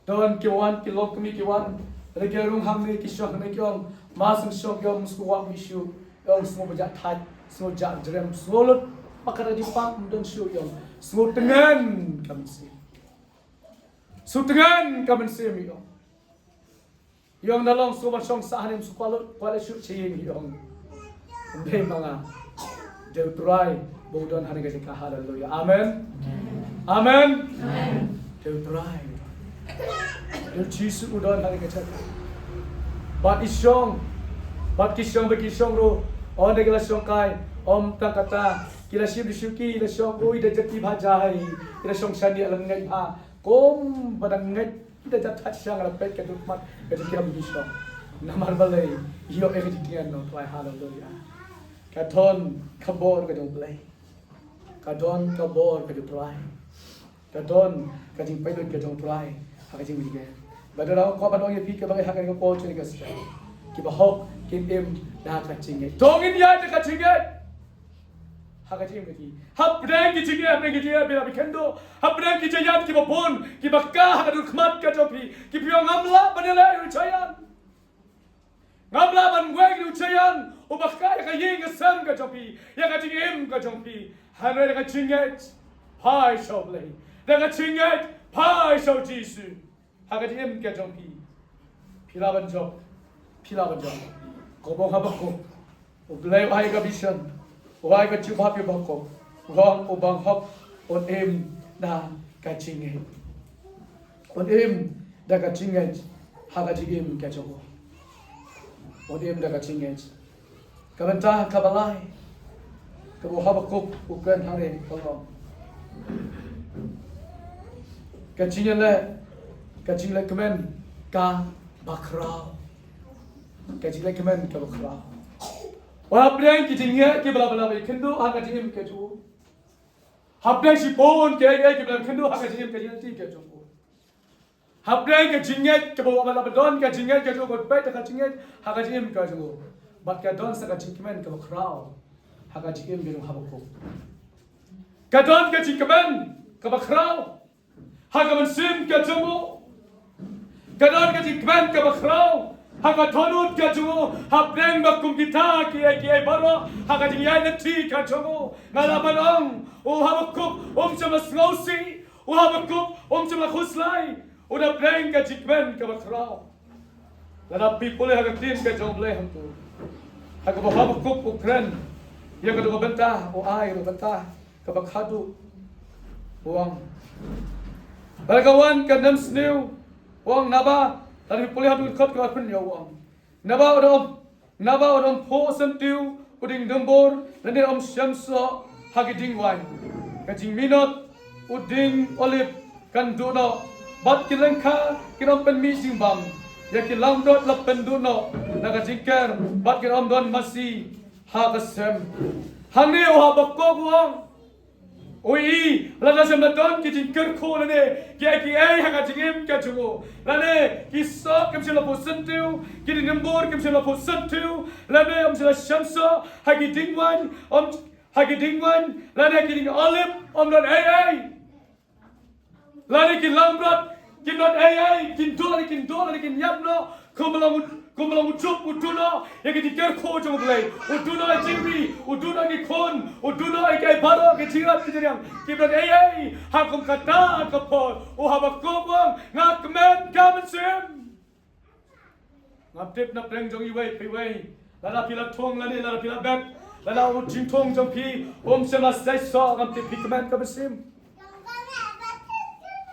Don ki wan, ki lok kmie ki wan. Re ki rung hangne ki shong hangne ki ong. Ma sngewsih ki ong sngewbha ïa u Jisu. Ong sngewbha jah thait, sngewbha jah jrem, sngewlut. Pakhat di pang don shu ong. Sngewtngen ka mynsiem. Sngewtngen ka mynsiem ïa u. Ïong da long sngewbha shong sah hangne sngewbha lut, kwah leh shu sha ïing ïong. Ym dei ma nga. Dei U Trai ba u don hangne ka jaka, haleluya. Amen. Amen. Dei U Trai. Dei U Jisu u don hangne ka jaka. Bad i shong. Bad ki shong ba ki shong ruh. Ynda ki la shong kai. Ym tang kata. Ki la shim da shuki, la shong ui da jati bha jai. Ki la shong shane la ngeit bha. Kum ba dang ngeit. Kita jat hat shang la peit ka dukmat ka jingkiam bishop. Namar balei ïoh ïa ka jingkiam na U Trai, haleluya. Ka don ka bor ka jong U Blei. Ka don ka bor ka jong U Trai. Ka don ka jingpynlut ka jong U Trai. Ha ka jingmijnge. Ba da rau ko ba dong ïa phi ka ba ha ka ka por ka step. Kiba hok kin im da ka jingngeit. Dong in ïa da ka jingngeit. Ha ka jingim ka jong phi. Hapdeng ki jingim, hapdeng ki jingim, phi la phi khynduh. Hapdeng ki jingim kiba bun, kiba kah ha ka dur khmat ka jong phi. Ki phi ngam lah ban ïaleh ïa u jingim. Ngam lah ban weng ïa u jingim. Uba kah ïa ka ïing ka sem ka jong phi. Ïa ka jingim ka jong phi. Hynrei da ka jingngeit. Phai sha U Blei. Da ka jingngeit. Phai sha u Jisu. Ha ka jingim ka jong phi. Phi lah ban jop. Phi lah ban jop. Ko bong Habakuk. U Blei u ai ka vision. U ai ka jubab ïa Habakuk. U ong u bang hok un im da ka jingngeit. Un im da ka jingngeit. Ha ka jingim ka jong u. Un im da ka jingngeit. Ka bynta kaba lai. Kaba u Habakuk u kren hangne ka long. Ka jingïaleh, ka jingleh kmen kaba khraw. Ka jingleh kmen kaba khraw. Hapdeng ki jingeh kiba la ba la ba ïa khynduh ha ka jingim ka jong u. Hapdeng shibun kiei kiei kiba la khynduh ha ka jingim ka jingim ka jong u. Hapdeng ka jingngeit kaba u ba la ba don ka jingngeit ka jong u, peit ka jingngeit ha ka jingim ka jong u. Bad ka don sa ka jingkmen kaba khraw ha ka jingim ka jong u Habakuk. Ka don ka jingkmen kaba khraw ha ka mynsiem ka jong u. Ka don ka jingkmen kaba khraw ha ka dohnud ka jong u. Hapdeng ba kum kita kiei kiei baroh ha ka jingïaid lynti ka jong u. Nga lah ban ong u Habakuk um shym la sngewsih. U Habakuk um shym la khuslai. U da pyrshang ka jingkmen kaba khraw. Lada phi pule ha ka ktien ka jong U Blei hangto. Ha kaba u Habakuk u kren ïa ka dei ka bynta, u ai ka bynta kaba khadduh. U ong, lada ka wan ka nemsniew, u ong naba Lada phi pule ha u dkhot kaba arphew hynñiew u ong, naba u da ym, naba u da ym phuh syntiew u dieng dumbur lane ym shemsoh ha ki dieng waiñ. Ka jingminot u dieng olib kan duh noh, bad ki lyngkha kin ym pynmih jingbam. Ïa ki langbrot la pynduh noh na ka jingker, bad kin ym don masi ha ka sem. Hangne u Habakuk u ong, u i, lada shem la don ki jingkyrkhu lane kiei kiei ha ka jingim ka jong u, lane ki soh kim shym la phuh syntiew, ki dieng dumbur kim shym la phuh syntiew, lane ym shym la shemsoh ha ki dieng waiñ, ym ha ki dieng waiñ lane ki dieng olib, ym don ei ei. Lane ki langbrot kin don ei ei, kin duh lane kin duh lane kin ïap noh. Kum ba long, kum ba long u jup u duh noh ïa ki jingkyrkhu jong U Blei, u duh noh ïa jingri, u duh noh ïa ki khun, u duh noh ïa kiei baroh ki jingïap ki jingriang. Kim don ei ei. Ha kum kata ka por u Habakuk u ong, nga kmen ka mynsiem. Ngam tip na pdeng jong iwei pa iwei, lada phi la thung lane lada phi la bet, lada u jingthung jong phi um shym la seisoh, ngam tip phi kmen ka mynsiem.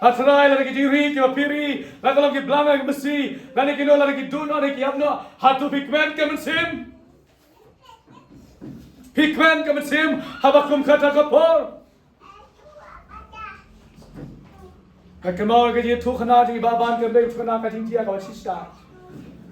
Ha Trai, lada ki jingri kiba phi ri la ka long ki blang ka masi, lane kino lada ki duh noh lane ki ïap noh, hato phi kmen ka mynsiem? Phi kmen ka mynsiem haba kum kata ka por? Ka kynmaw ka jingïathuhkhana jong i Bah Ban, ka dei thukna ka jingïathuhkhana ka jingïathuhkhana.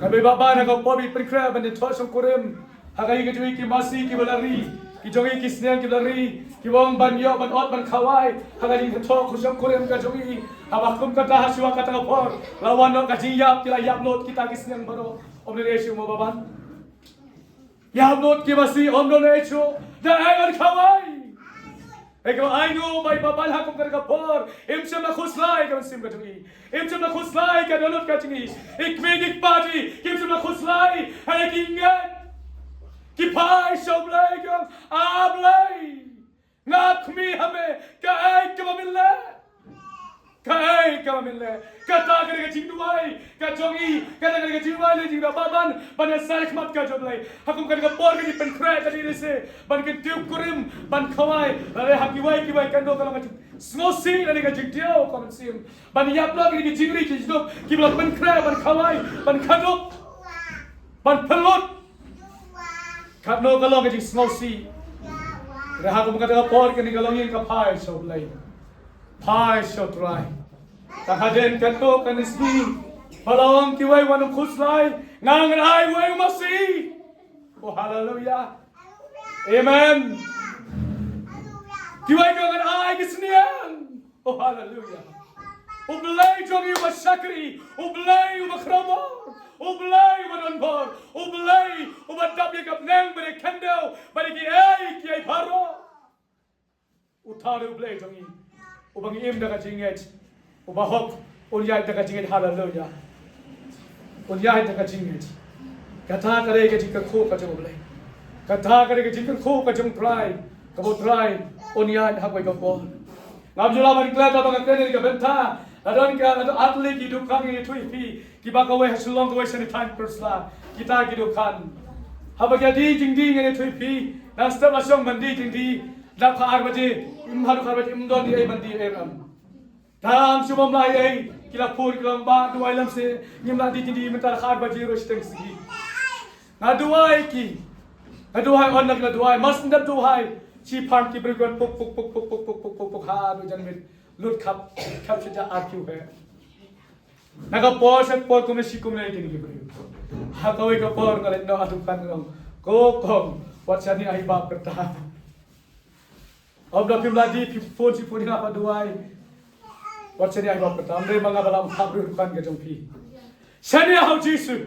Ka dei Bah Ban ha ka por ba i pynkhreh ban ïathoh shongkurim ha ka ïing ka jong i, ki masi kiba la ri, ki jong i ki sniang kiba la ri, kiba ong ban ïoh ban ot ban khawai ha ka jingïathoh shongkurim ka jong i. Haba kum kata, ha shuwa kata ka por, la wan noh ka jingïap, ki la ïap lut kita ki sniang baroh. Ym lei shuh mo Bah Ban? Ïap lut ki masi, ym don ei ei shuh. Da ai ban khawai. Hynrei ai nguh ba i Bah Ban ha kum kata ka por im shym la khuslai ka mynsiem ka jong i, im shym la khuslai ka dohnud ka jong i. I kmie i kpa jong i kim shym la khuslai. Hynrei ki ngeit, ki phai sha U Blei, ki ong, A Blei, nga khmih ha me, kaei kaba men leh? Kaei kaba men leh? Kata ka dei ka jingduwai ka jong i, kata ka dei ka jingduwai, ka jingduwai Bah Ban ban ïasaid ha khmat ka jong U Blei. Ha kum kata ka por ka jingpynkhreh ka dei lehse ban kyntiew kurim, ban khawai. Lane ha kiwei kiwei kan don ka long ka jingsngewsih lane ka jingdiaw ka mynsiem ban ïap noh ki jingri ki jingdup kiba la pynkhreh ban khawai, ban khadup, ban pynlut. Katno ka long ka jingsngewsih. Hynrei ha kum kata ka por kane ka longïing ka phai sha U Blei. Phai sha U Trai. Tang hadien katno kane ka sngi ba la ong kiwei wat nym khuslai, nga ngan ai wei u masi. Oh, haleluya. Amen. Kiwei ki ong ngan ai ki sniang. Oh, haleluya. U Blei jong ngi uba shakri, U Blei uba khrawbor, U Blei uba donbor, U Blei uba dap ïa ka bneng bad ïa ka khyndew bad ïa kiei kiei baroh. Uta u dei U Blei jong ngi uba ngi im da ka jingngeit, uba hok, un ïaid da ka jingngeit. Haleluya. Un ïaid da ka jingngeit. Kata ka dei ka jingkyrkhu ka jong U Blei. Kata ka dei ka jingkyrkhu ka jong U Trai, kaba U Trai un ïaid ha kawei ka por. Ngam ju lah ban klet, haba nga kren ïa ka bynta, la don ka, la don ar tylli ki dukan, ngan ïathuh ïa phi, kiba kawei ha Shillong, kawei shane Thaiñ Persla. Kita ki dukan, haba ki die jingdie ngan ïathuh ïa phi, nang step la shong ban die jingdie, dap ka ar baje, im haduh ka ar baje im don die ei ban die ei ruh em. Tang shu bam lai ei, ki la phone ki la ong, Bah, duwai lem seh, ngim lah die jingdie mynta, ka ar baje ruh shiteng sngi. Nga duwai ki, nga duwai, on na ki la duwai, mar syn dep duwai, shi phan ki briew ki wan puk puk puk puk haduh janmiet, lut khap khap sha ja ar kiew heh. Na ka por sha ka por kumne shi kumne kine ki briew. Ha kawei ka por nga leit noh ha dukan, nga ong, ko kong, wat shaniah hi bap kyrta. Ym da phim lah die, phi phone shi phone ïa nga, pha duwai, wat shaniah hi bap kyrta. Ym dei ma nga ba lah ban phah briew dukan ka jong phi. Shaniah ha U Jisu.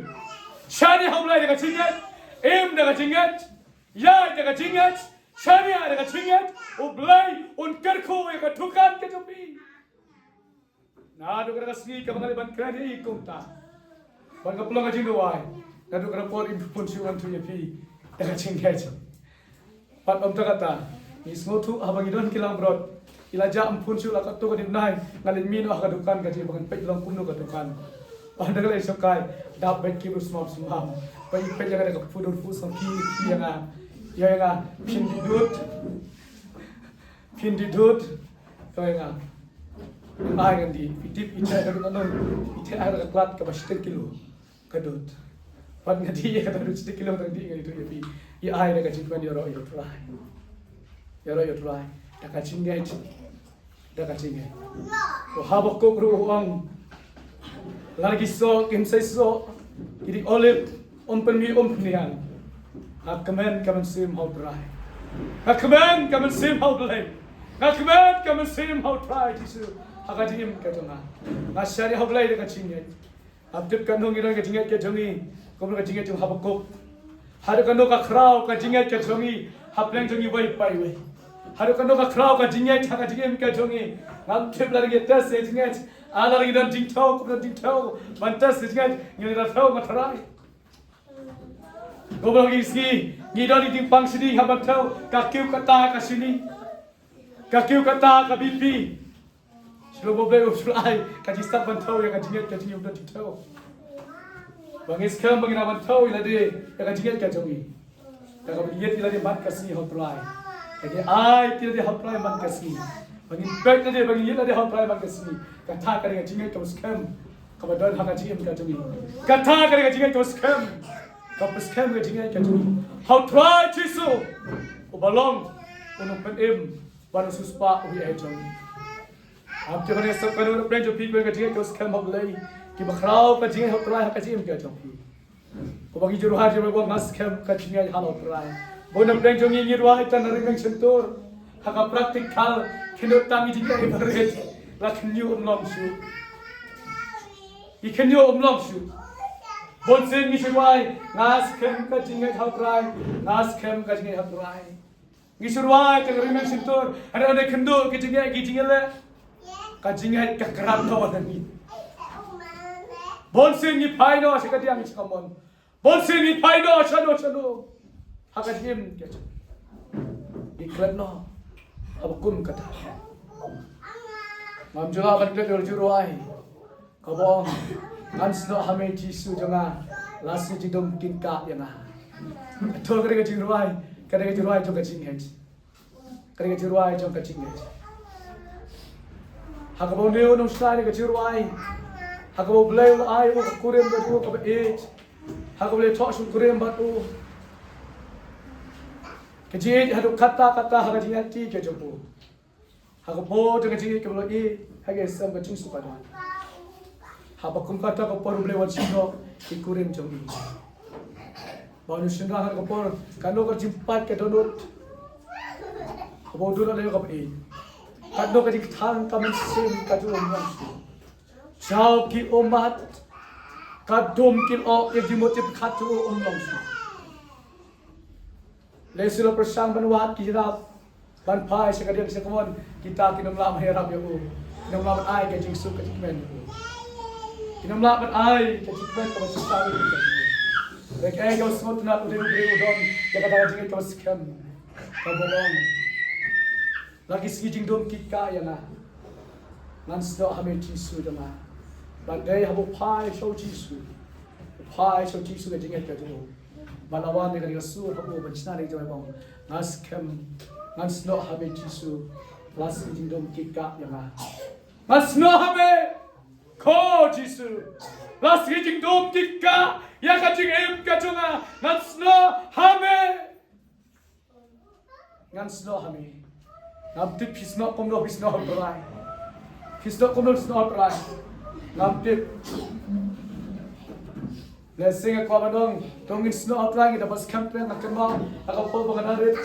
Shaniah ha U Blei da ka jingngeit. Im da ka jingngeit. Ïaid da ka jingngeit. Shaniah da ka jingngeit. U Blei un kyrkhu ïa ka dukan ka jong phi. Naduh kata ka sngi kaba nga leit ban kren ïa i kumta, bad ka pynlong ka jingduwai, naduh kata ka por im phone shuh ngan ïathuh ïa phi da ka jingngeit. Bad ym tang kata, ngi sngewthuh haba ngi don ki langbrot, i la jah, im phone shuh, la katto katne bnai nga leit mih noh ha ka dukan ka jong i ba ngan peit long kumno ka dukan. Bad da ka leit shongkai, dap beit ki briew smam smam. Bad i peit ïa nga da ka phuh dur phuh sngewthuh ïa nga, ïa nga, phin die dud, phin die dud. Ka ong ïa nga, Ai ngan dih, phi tip i te ka dud ngan, i te ai da ka klat kaba shiteng kilo ka dud. Pat ngan dih ïa ka dud shiteng kilo, ngan dih ngan dih ïa phi. I ai da ka jingkmen ïaroh ïa u Trai. Ïaroh ïa u Trai da ka jingngeit. Da ka jingngeit. U Habakuk ruh u ong, lada ki soh kim sei soh, ki dieng olib um pynmih um pynïang, nga kmen ka mynsiem ha u Trai. Nga kmen ka mynsiem ha u Blei. Nga kmen ka mynsiem ha u Trai Jisu ha ka jingim ka jong nga. Nga shaniah ha u Blei da ka jingngeit. Ngam tip katno ngi don ka jingngeit ka jong ngi kum ka jingngeit jong u Habakuk. Haduh katno ka khraw ka jingngeit ka jong ngi ha pleng jong ngi wei pa wei. Haduh katno ka khraw ka jingngeit ha ka jingim ka jong ngi. Ngam tip lada ngi test ïa jingngeit, lada ngi don jingthew, kum don jingthew ban test ïa jingngeit, ngi la thew ma Trai. Kumno ngi sngi, ngi don i jingpang shini ha ban thew, ka kiew kata ka shini, ka kiew kata ka B P. Shu lum U Blei u shu ai ka jingstad ban thew ïa ka jingngeit ka jong ngi, u don jingthew. Ba ngi skhem ba ngi nang ban thew ïa lade ïa ka jingngeit ka jong ngi. Ïa kaba ngi ïeit ïa lade man ka sngi ha u Trai. Ïa ngi ai ïa lade ha u Trai man ka sngi. Ba ngi peit lade, ba ngi ïeit lade ha u Trai man ka sngi. Kata ka dei ka jingngeit kaba skhem kaba don ha ka jingim ka jong ngi. Kata ka dei ka jingngeit kaba skhem, kaba skhem ka jingngeit ka jong ngi ha u Trai Jisu, uba long u nongpynim bad u siewspah u ïeit jong ngi. Ap te ban ïasep kano na pdeng jong phi, kano ka jingngeit ka skhem ha U Blei, kiba khraw ka jingngeit ha U Trai ha ka jingim ka jong phi. Ko ba ngi ju ruh ha jingmut ba nga skhem ka jingngeit ha U Trai. Ba na pdeng jong ngi ngi ruh ha ita na ring shyntur, ha ka practical, kynduh tang ngi jingngeit ba rit, la khynñiuh um long shuh. Ngi khynñiuh um long shuh. Bun sien ngi shu ruh, nga skhem ka jingngeit ha U Trai, nga skhem ka jingngeit ha U Trai. Ngi shu ruh ita na ring shyntur, hynrei ynda khynñiuh ki jingngeit, ki jingngeit leh, ka jingngeit ka krat noh na ngi. Bun sien ngi phai noh sha ka diang sha ka mon. Bun sien ngi phai noh shano shano. Ha ka jingim ka jong ngi klet noh. Haba kum kata, ngam ju lah ban klet ïa u ju ruh. Kaba ong, ngan snoh ha me Jisu jong nga, la sngi jingdum kin kah ïa nga. Kato ka dei ka jingruh, ka dei ka jingruh jong ka jingngeit. Ka dei ka jingruh jong ka jingngeit. Ha kaba une u nongshna ka jingruh, ha kaba U Blei u la ai u ka kurim bad u kaba ïeit, ha kaba u la ïathoh sha u kurim bad u. Ka jingïeit haduh katta katta ha ka jingïaid ka jong u. Ha ka por jong ka jingïeit kaba la ïeit ha ka ïaseng ka jingsngewbha. Haba kum kata ka por U Blei u wan shim noh ki kurim jong ngi. Ba u shynrang ha ka por, kano ka jingpait ka dohnud. Haba u dohnud lem kaba ïeit, kano ka jingkthang ka mynsiem ka jong u um long shuh. Jaw ki ummat, ka dum ki lyoh, ïa ki mut ki pyrkhat jong u um long shuh. Lehse la pyrshang ban wad ki ïarap ban phai sha ka diang sha ka mon, kita kim lah ban ïarap ïa u. Kim lah ban ai ka jingsuk ka jingkmen ïa u. Kim lah ban ai ka jingkmen kaba shisha ïa u. Lehse ka sngewtynnat u dei u briew u don ïa kata ka jingngeit kaba skhem, kaba ong, la ki sngi jingdum ki kah ïa nga, ngan snoh ha me Jisu jong nga. Bad dei haba u phai sha u Jisu, u phai sha u Jisu ka jingngeit ka jong u. Ba la wan ïa ka sur ha u ban shna ïa ka jingmut, nga skhem, ngan snoh ha me Jisu, la sngi jingdum ki kah ïa nga. Ngan snoh ha me ko Jisu, la sngi jingdum ki kah ïa ka jingim ka jong nga. Ngan snoh ha me. Ngan snoh ha me. Ngam tip phi snoh kumno, phi snoh ha U Trai. Phi snoh kumno, phi snoh ha U Trai. Ngam tip. Lehse nga kwah ban ong, to ngin snoh ha U Trai, ngin da bad skhem phi, nga kynmaw ha ka por ba nga dang rit.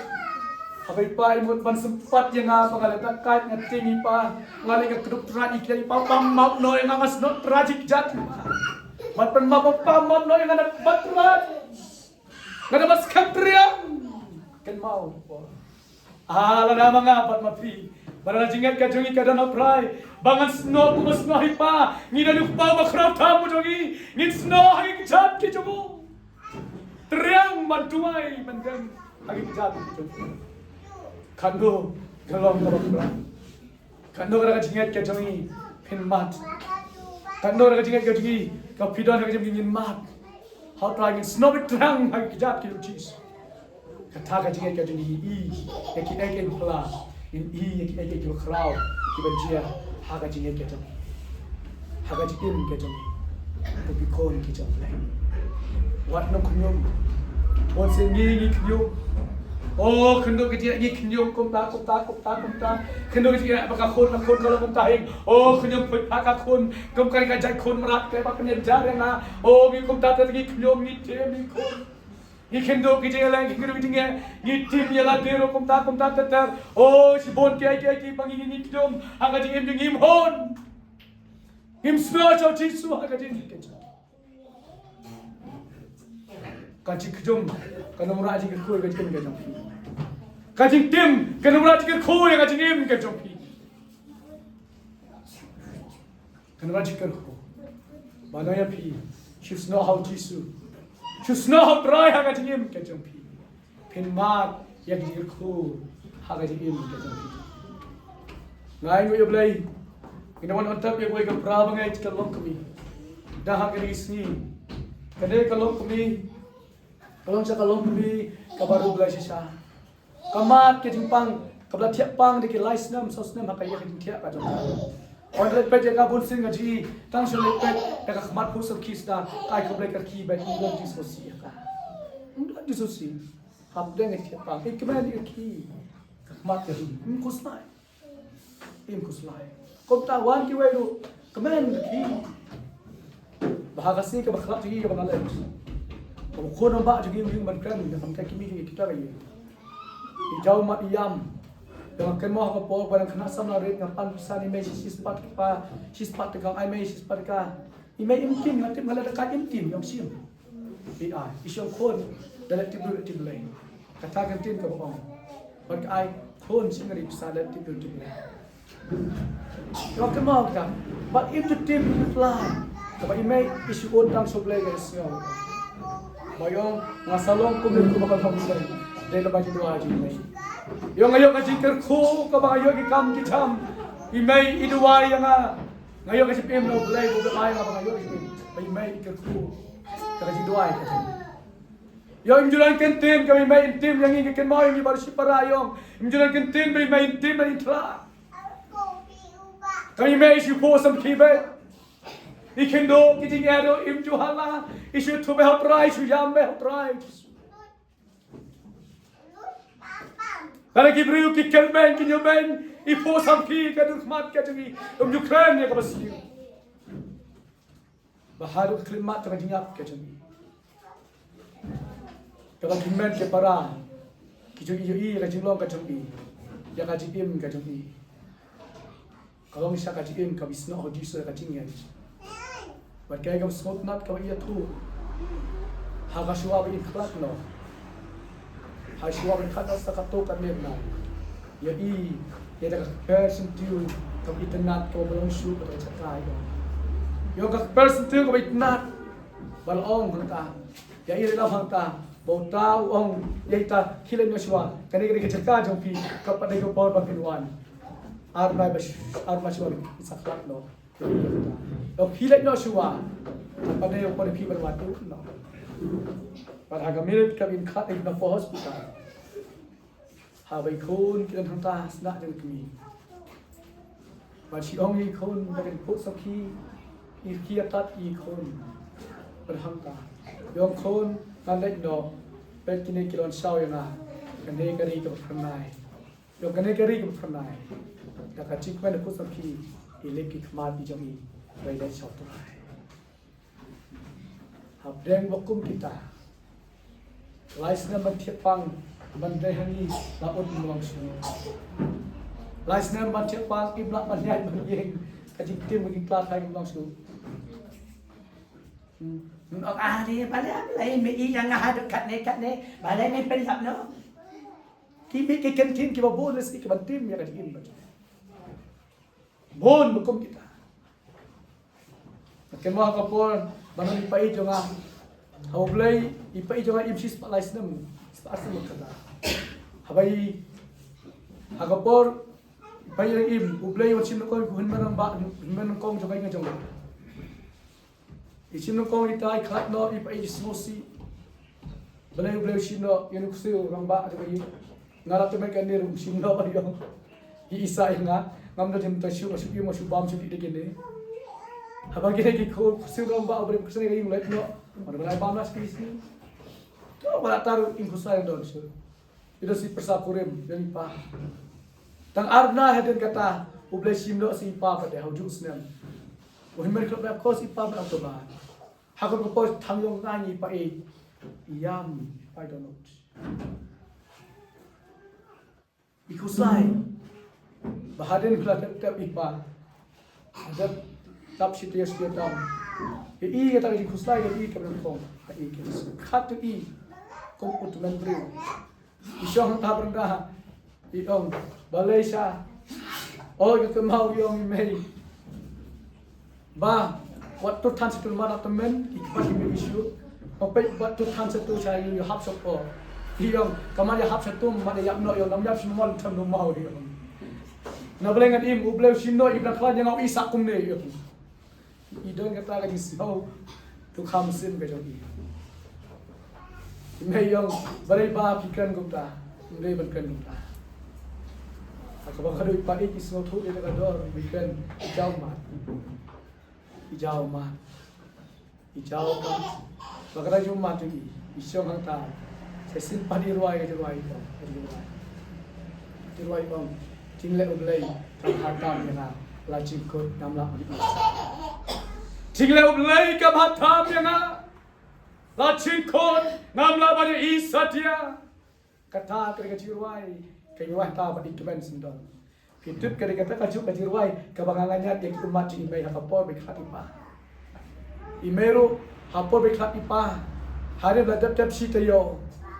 Haba i pa i mut ban sympat ïa nga ba nga leh dakait, nga tieng i pa, nga leh ka kdup Trai, i khlem, i pa pynmap noh ïa nga, nga snoh Trai jingkjat. Ban pynmap, pa pynmap noh ïa nga, da bad Trai. Nga da bad skhem triang. Kynmaw. Ah, lada ma nga bad ma phi, ba la jingngeit ka jong ngi ka don ha U Trai, ba ngan snoh kumba snoh i pa, ngi don u Kpa ba khraw tam ka jong ngi, ngin snoh ha ki kjat ki jong u. Triang ban duwai ban dem ha ki kjat ki jong u. Katno ka long kaba khraw. Katno ka dei ka jingngeit ka jong ngi phin mad. Katno ka dei ka jingngeit ka jong ngi, ka phi don ha ka jingim ngin mad. Ha U Trai ngin snoh beit triang ha ki kjat ki jong u Jisu. Kata ka jingngeit ka jong ngi, i ïa kiei kiei ki pla, i ïa kiei kiei ki khraw kiban jia Ha ka jingïeit ka jong, ha ka jingim ka jong, to ki khun ki jong U Blei. Wat nang khñium. Bun sien ngi ngi khñium. O khyndiat ki jingeh ngi khñium kumta kumta kumta kumta. Khyndiat ki jingeh ba ka khun, ka khun ka long kumta hi. O khñium phuit ha ka khun. Kum ka, ka jait khun mrad ka ba ka nien jar ïa nga. O ngi kumta te ngi khñium, ngi tim, ngi khun. Ngi khyndiat ki jingeh, ngi khyndiat ki jingeh, ngi tim ïa lade ruh kumta kumta ter ter. O shibun kiei kiei kiba ngi ngi khñium ha ka jingim jong ngi, ngim hun. Ngim sngewsih Jisu ha ka jingim ka jong. Ka jingkhñium kan ym wanrah jingkyrkhu ïa ka jingim ka jong phi. Ka jingtim kan ym wanrah jingkyrkhu ïa ka jingim ka jong phi. Kan wanrah jingkyrkhu. Ba na ïa phi, shu snoh ha U Jisu. Shu snoh ha U Trai ha ka jingim ka jong phi. Phin mad ïa ka jingkyrkhu ha ka jingim ka jong phi. Nga ai nguh ïa U Blei. Ngi dang wan on tap ïa kawei ka pra ba ngi ai ka longkmie. Da ha kane ka sngi, kane ka longkmie ka long sha ka longkmie kaba ru blei shisha. Ka mad ka jingpang kaba la thiah pang da ki lai snem saw snem ha ka ïa ka jingthiah ka jong ka. Wan leit peit ïa ka bun sien nga ji, tang shu leit peit ïa ka khmat phuh samrkhie shisha, ka ai khublei ka rkhie beit, ym don jingsngewsih ïa ka. Ym don jingsngewsih. Hapdeng ka jingthiah pang, i kmen i rkhie. Ka khmat ka rkhie. Ym khuslai. Im khuslai. Kumta wan kiwei ruh kmen ki. Ba ha ka sngi kaba khlad jong ngi kaba nga leit, ba u khun u bah jong ngi u ïeng ban kren, da kam kai kmie jong ngi kita ka ïing. I jaw mat i ïam. Da nga kynmaw ha ka por ba dang khynnah samla rit, nga pan pisa na i mei shi, shi spah ka, shi spah ka, ai mei shi spah ka. I mei im tim, nga tip nga la da ka im tim, ïam shim. I ai, i shong khun, da leh tip briew leh tip Blei. Kata ka ktien kaba ong. Bad ka ai, khun shim ka ri pisa leh tip briew tip Blei. Ka kynmaw ka, bad im ju tim im ju tla. Kaba i mei i shu un tang shu Blei ka sngew. Ba ïong nga sa long kum lei kum ba ka long Blei. Dei na ba ji duwai ji mei. Ïong nga ïoh ka jingkyrkhu kaba nga ïoh ki kam ki jam. I mei i duwai ïa nga. Nga ïoh ka jingim na U Blei, U Blei ïa nga ba nga ïoh ka jingim. Ba i mei i kyrkhu. Ka jingduwai ka jong. Ïong im ju nang kyntien ka mei mei im tim ïa ngi, ngi kynmaw ïa ngi baroh shipara ïong. Im ju nang kyntien ba mei mei im tim ba i tla. Ka mei mei i shu phuh samrkhie beit. I khyndiat ki jingeh ruh im ju hala. I shu ïathuh beit ha U Trai, i shu ïam beit ha U Trai. Ka la ki briew ki kyrmen ki ñiewmen, i phuh samrkhie ka dur khmat ka jong i, um ju kren ïa kaba sniew. Ba haduh ka khyllipmat jong ka jingïap ka jong i. Kaba ki hynmen ki para ki ju ïohi ïa ka jinglong ka jong i, ïa ka jingim ka jong i. Ka long sha ka jingim kaba i snoh ha U Jisu ïa ka jingngeit. Bad kaei kaba sngewtynnat kaba i ïathuh. Ha ka shuwa ba i khlad noh. Ha shuwa ba i khlad noh sa katto katne bnai. Ïa i, ïa da ka kper syntiew kaba itynnat kaba long shuh bad ka jaka ïa. Ïa ka kper syntiew kaba itynnat. Ba la ong hangta. Ïa i, la ong hangta. Ba uta u ong ïa ita, khie leit noh shuwa. Kane ka dei ka jaka jong phi. Ka pat dei ka por ba phin wan. Ar bnai ba sh-, ar bnai shuwa sa khlad noh. Ïa khie leit noh shuwa. Pat dei ka por phi ban wan noh. Bad ha ka minit kaba i khlad noh ha hospital. Haba i khun ki don hangta sna jong i kmie. Bad shi ong i khun ba kan phuh samrkhie, i khie tat i khun. Bad hangta. Ïong khun, ngan leit noh, peit kine ki la wan shaw ïa nga. Kane ka ri kaba phyrnai. Ïong kane ka ri kaba phyrnai. Da ka jingkmen phuh samrkhie, i lip ki khmat i jong i. Ba i leit shaw Trai. Hapdeng ba kum kita. Lai snem ban thiah pang, ban dei ha ngi, la ut ym long shuh. Lai snem ban thiah pang, im lah ban ïaid ban ïeng. Ka jingtim ka jingtla thai ym long shuh. Hmm. Ong ah, dei balei, balei me i ïa nga haduh katne katne, balei me pynïap noh. Ki mih ki kyntien kiba bun lei ki ban tim ïa ka jingim ba jong. Bun ba kum kita. Kynmaw ha ka por ba nang i pait jong nga. Ha U Blei i pait jong nga im shispah lai snem, spah snem kata. Haba i ha ka por i pait jong nga im, U Blei wan shim nyngkong, hynmen rangbah, hynmen nyngkong jong ka ïing jong nga. I shim nyngkong ita i khlad noh, i pait i sngewsih. Balei U Blei u shim noh ïa u ksew rangbah jong ka ïing. Nga la tymmen kane ruh u shim noh ïa i, i sa ïa nga. Ngam da jin ta shu, shu im, shu bam, shu di de kine. Haba kine ki ko, ko shu ram ba, obrem ko sene ka ing let no. Mana mana bam na spi sini. To ba tar ing ko sai don shu. Ida si persa kurim, dari pa. Tang arna hadin kata, u Blei sim do si pa pada hau ju snem. U himer klop na kos i pa ba to ba. Hakon ko pos thang yong nani pa e. Yam, I don't know. I khusnai. Ba hadien khla tep tep i pa. Hadien tap shi tias tias tam. I i kata i khusnai i ka ben kong. I ki khat i. Kong ut men briew. I shong ta brenda. I ong. Balei sha. Oi ka kemau i ong i mei. Ba, wat tu than satu mana temen, ki kpat ki issue. Ba pek, wat tu than satu sha ïa hap sha po. Ïong, ka man ïa hap satu, man ïa ïap noh ïong, nam ïap sha mon tham no mau ïong. Na Blei ngan im, U Blei u shin noh, i bna khlan ïa nga u i sa kumne ïong. I don kata ka jingsngew, tu kham sim ka jong i. Mei ïong, balei ba phi kren kumta, balei ban kren kumta. Ka ba ka dei pa i ki sngewthuh ïa ka dor, phi kren, i jaw mat. I jaw mat. I jaw mat. Ba ka dei jaw mat i, i shong hangta. Sa shisien pat i rwai, i rwai, i rwai. I rwai ong. Jingleh U Blei, kam ha tam ïa nga. La jingkut ngam lah ban ïohi. Jingleh U Blei, kam ha tam ïa nga. La jingkut ngam lah ban ïohi satia. Kata ka dei ka jingrwai, ka jingrwai ta ba dei kmen sendong. Phi tip ka dei kata ka juk ka jingrwai, kaba nga nganyat ïa ki ummat jong i mei ha ka por ba i khlad i pah. I mei ruh, ha por ba i khlad i pah. Hadien ba la dep dep shi taïew.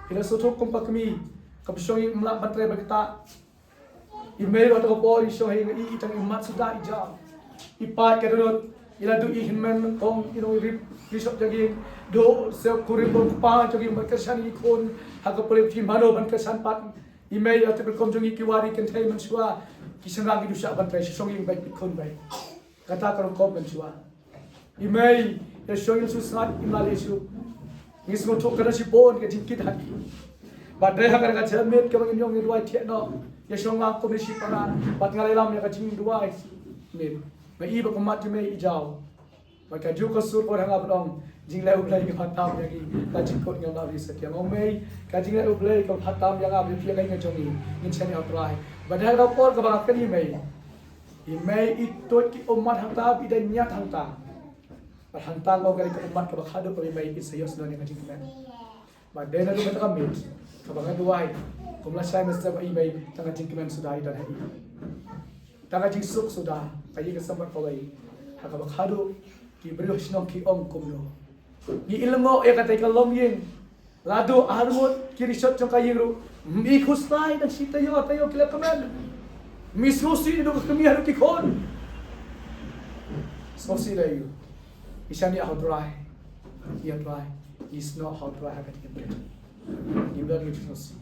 Phi la sngewthuh kum ka kmie, kaba shong ïing ym lah ban trei ba kata. I mei ruh ha ka por i shong ha ïing i tang i mat suda i jam. I pait ka dohnud, i la duh i hynmen kong i nong i rip, i shop jong i, duh sep kurim bong kpa jong i, ban kyrshan i khun, ha ka pule ki mano ban kyrshan pat. I mei ïa tip rukom jong i ki wari kynthei mynshuwa, ki shynrang ki duh shah ban trei, shong ïing beit peit khun beit. Kata ka rukom mynshuwa. I mei, ïa shong ïing shu sngat, im lah leh shuh. Ngi sngewthuh ka dei shibun ka jingkit ha i. Bad dei ha ka, ka jingmut kaba ngin ïong ngi duwai thiah noh. Ïa shong lang kum i shi paran, bad nga la ïalam ïa ka jingduwai. Mut. Nga i ba ka mat jong i mei i jaw. Bad ka juh ka sur ka wan ha nga ban ong, jingleh U Blei kaba tam ïa ngi, la jingkut ngam lah ban ïohi satia. Ong mei, ka jingleh U Blei kaba tam ïa nga, ba ïa phi ïa ka ïing ka jong ngi, ngin shaniah ha U Trai. Bad ha ka por kaba nga kynmaw ïa i mei. I mei i tuid ki ummat hangta, ba i da ñiad hangta. Bad hangta nga ong ka dei ka ummat kaba khadduh kaba i mei i sa ïohsngew ïa ka jingkmen. Bad dei naduh kata ka miet, kaba nga duwai, kum lashai mynstep ba i mei, tang ka jingkmen suda i don ha i. Tang ka jingsuk suda, ka ïing ka sem bad kawei. Ha kaba khadduh, ki briew ha shnong ki ong kumno. Ngi i lyngngoh ïa kata ka longïing. Lada arngut ki rishot jong ka ïing ruh, ym i khuslai dang shi taïew taïew ki la kmen. Ym i sngewsih naduh ka kmie haduh ki khun. Sngewsih da ïa u. I shaniah ha U Trai. Ïa U Trai. I snoh ha U Trai ha ka jingim ka jong i. Ïa u da ngi sngewsih.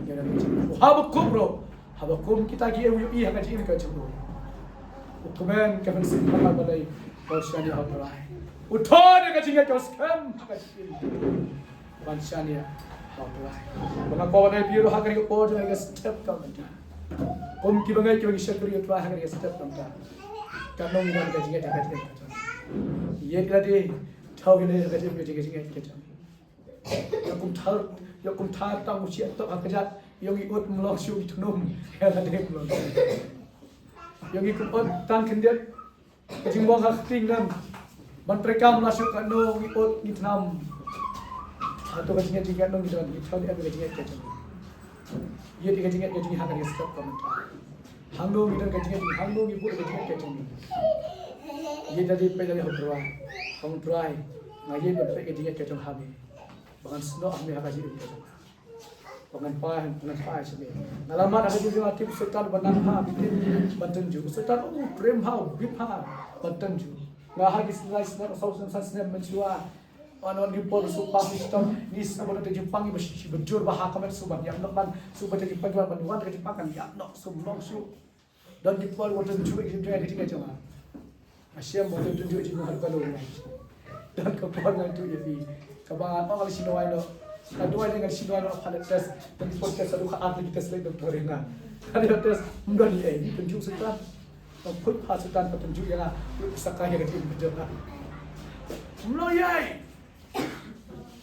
Ïa u da ngi sngewsih. Haba kum ruh. Haba kum kita ki ïa u ïohi ha ka jingim ka jong u. U kmen ka mynsiem ha ka balei. Ka shaniah ha U Trai. U thon ïa ka jingngeit ka skhem ha ka jingim. Ban shaniah ha U Trai. Ba nga kwah ban ai phi ruh ha kane ka por jong ka step ka mynta. Kum kiba ngeit kiba ngi shakri U Trai ha kane ka step ka mynta. Ka nong ban ka jingngeit ha ka jingngeit ka jong. Ïeit lade, thaw hi lade ha ka jingngeit ka jong. Ïa kum thar, ïa kum thar tang u shiah tok ha ka jat, ïong i ut mlong shu i thnum. Ïa lade mlong. Ïong i kum ut tang khyndiat. Ka jingmong ha ka ktien ngan. Ban trei kam la shu katno ngi ut ngi thnam. Hato ka jingngeit jingngeit nong ngi don ngi thaw ngi em ka jingngeit ka jong. Ïeit ka jingngeit ka jong ngi ha ka jingngeit ka mynta. Hangno ngi don ka jingngeit jingngeit hangno ngi bud ka jingngeit ka jong ngi. Ïeit da dei peit da dei ha U Trai. Ha U Trai. Nga ïeit ban peit ka jingngeit ka jong ha me. Ba ngan snoh ha me ha ka jingngeit ka jong. Ba ngan phai, ba ngan phai sha me. Nga la mad ha ka jingim nga tip Soitan ban nang ha, ban tynjuh. Soitan u prim ha, u bip ha, ban tynjuh. Nga ha ki lai snem, saw snem, san snem mynshuwa. Wan wan ki por shu pang ki shitom, ngi sngap ban tynjuh pang ngi ba shi, shi ba jur ba ha ka met shu ban ïap noh ban, shu ban tynjuh pang ban, ban wan ka jingpang kan ïap noh, shu mlong shu. Don ki por wat tynjuh ki jingtynjuh ki jingtynjuh jong nga. Nga shem wat tynjuh ki jingtynjuh ha ka long. Don ka por nga tynjuh ïa phi. Kaba nga ong nga la shu duwai noh. Nga duwai nga la shu duwai noh pha leh test. Don ki por test haduh ka ar tylli ki test leh doctor ïa nga. Ka dei test ym don ei ei tynjuh Soitan. Phuit pha Soitan, pynjur ïa nga, phuit pha Sakai ïa ka jingim ka jong nga. Mlo ïai.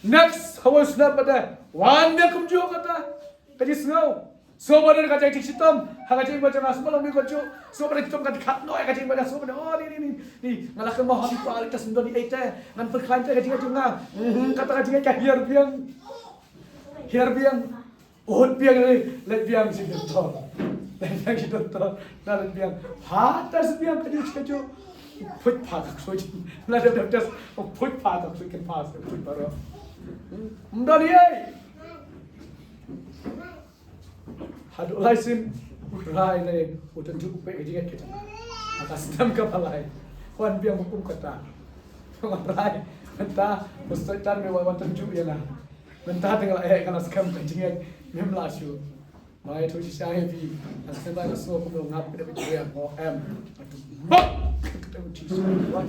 Next, hawa snap pada. Wan ïa kumjuh kata. Ka jingsngew. So ba don ka jingtik shitom ha ka jingim ka jong nga, so ba long mi ka juh. So ba don shitom ka dkhat noh ïa ka jingim ka jong nga, so ba don, oh, ni, ni, ni, ni. Nga la kynmaw ha mi pa, ta sngewdon ïa ite. Ngan pynkhlaiñ te ka jingim ka jong nga. Mhm, kata ka jingim ka hiar biang. Hiar biang. Ut biang ni, leit biang shi doktor. Leit biang shi doktor. Na leit biang. Ha, test biang ka juh ka juh. Phuit pha ka ksuid. Na leit test. Phuit pha ka ksuid, kan pha, phuit baroh. Ym don ei. Haduh lai sien, u Trai lei u tynjuh peit ka jingngeit ka jong nga. Ha ka snem kaba lai. Wan biang ba kum kata. Wan Trai, mynta u Soitan me wan, wan tynjuh ïa nga. Mynta te nga la eh, nga la skhem ka jingngeit, mem lah shuh. Ba ïathuh shisha ïa phi. Nga sngewbha nga sngew kumno nga phi da phi, nga em. Nga tu bok. Kata u Jisu. Wan.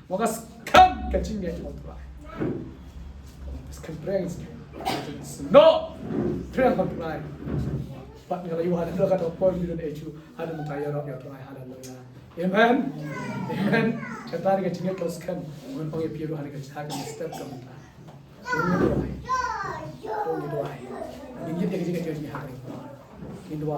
Nga skhem ka jingngeit, wan Trai. Skhem pyrshah, skhem. No. Pyrshah, wan Trai. Pat nga la ïoh haduh ka por ngi don eh shuh. Haduh mynta ïaroh ïa u Trai. Haleluya. Amen. Amen. Kata ka jingngeit ka skhem. Ngan ong ïa phi ruh ha kane ka step ka mynta.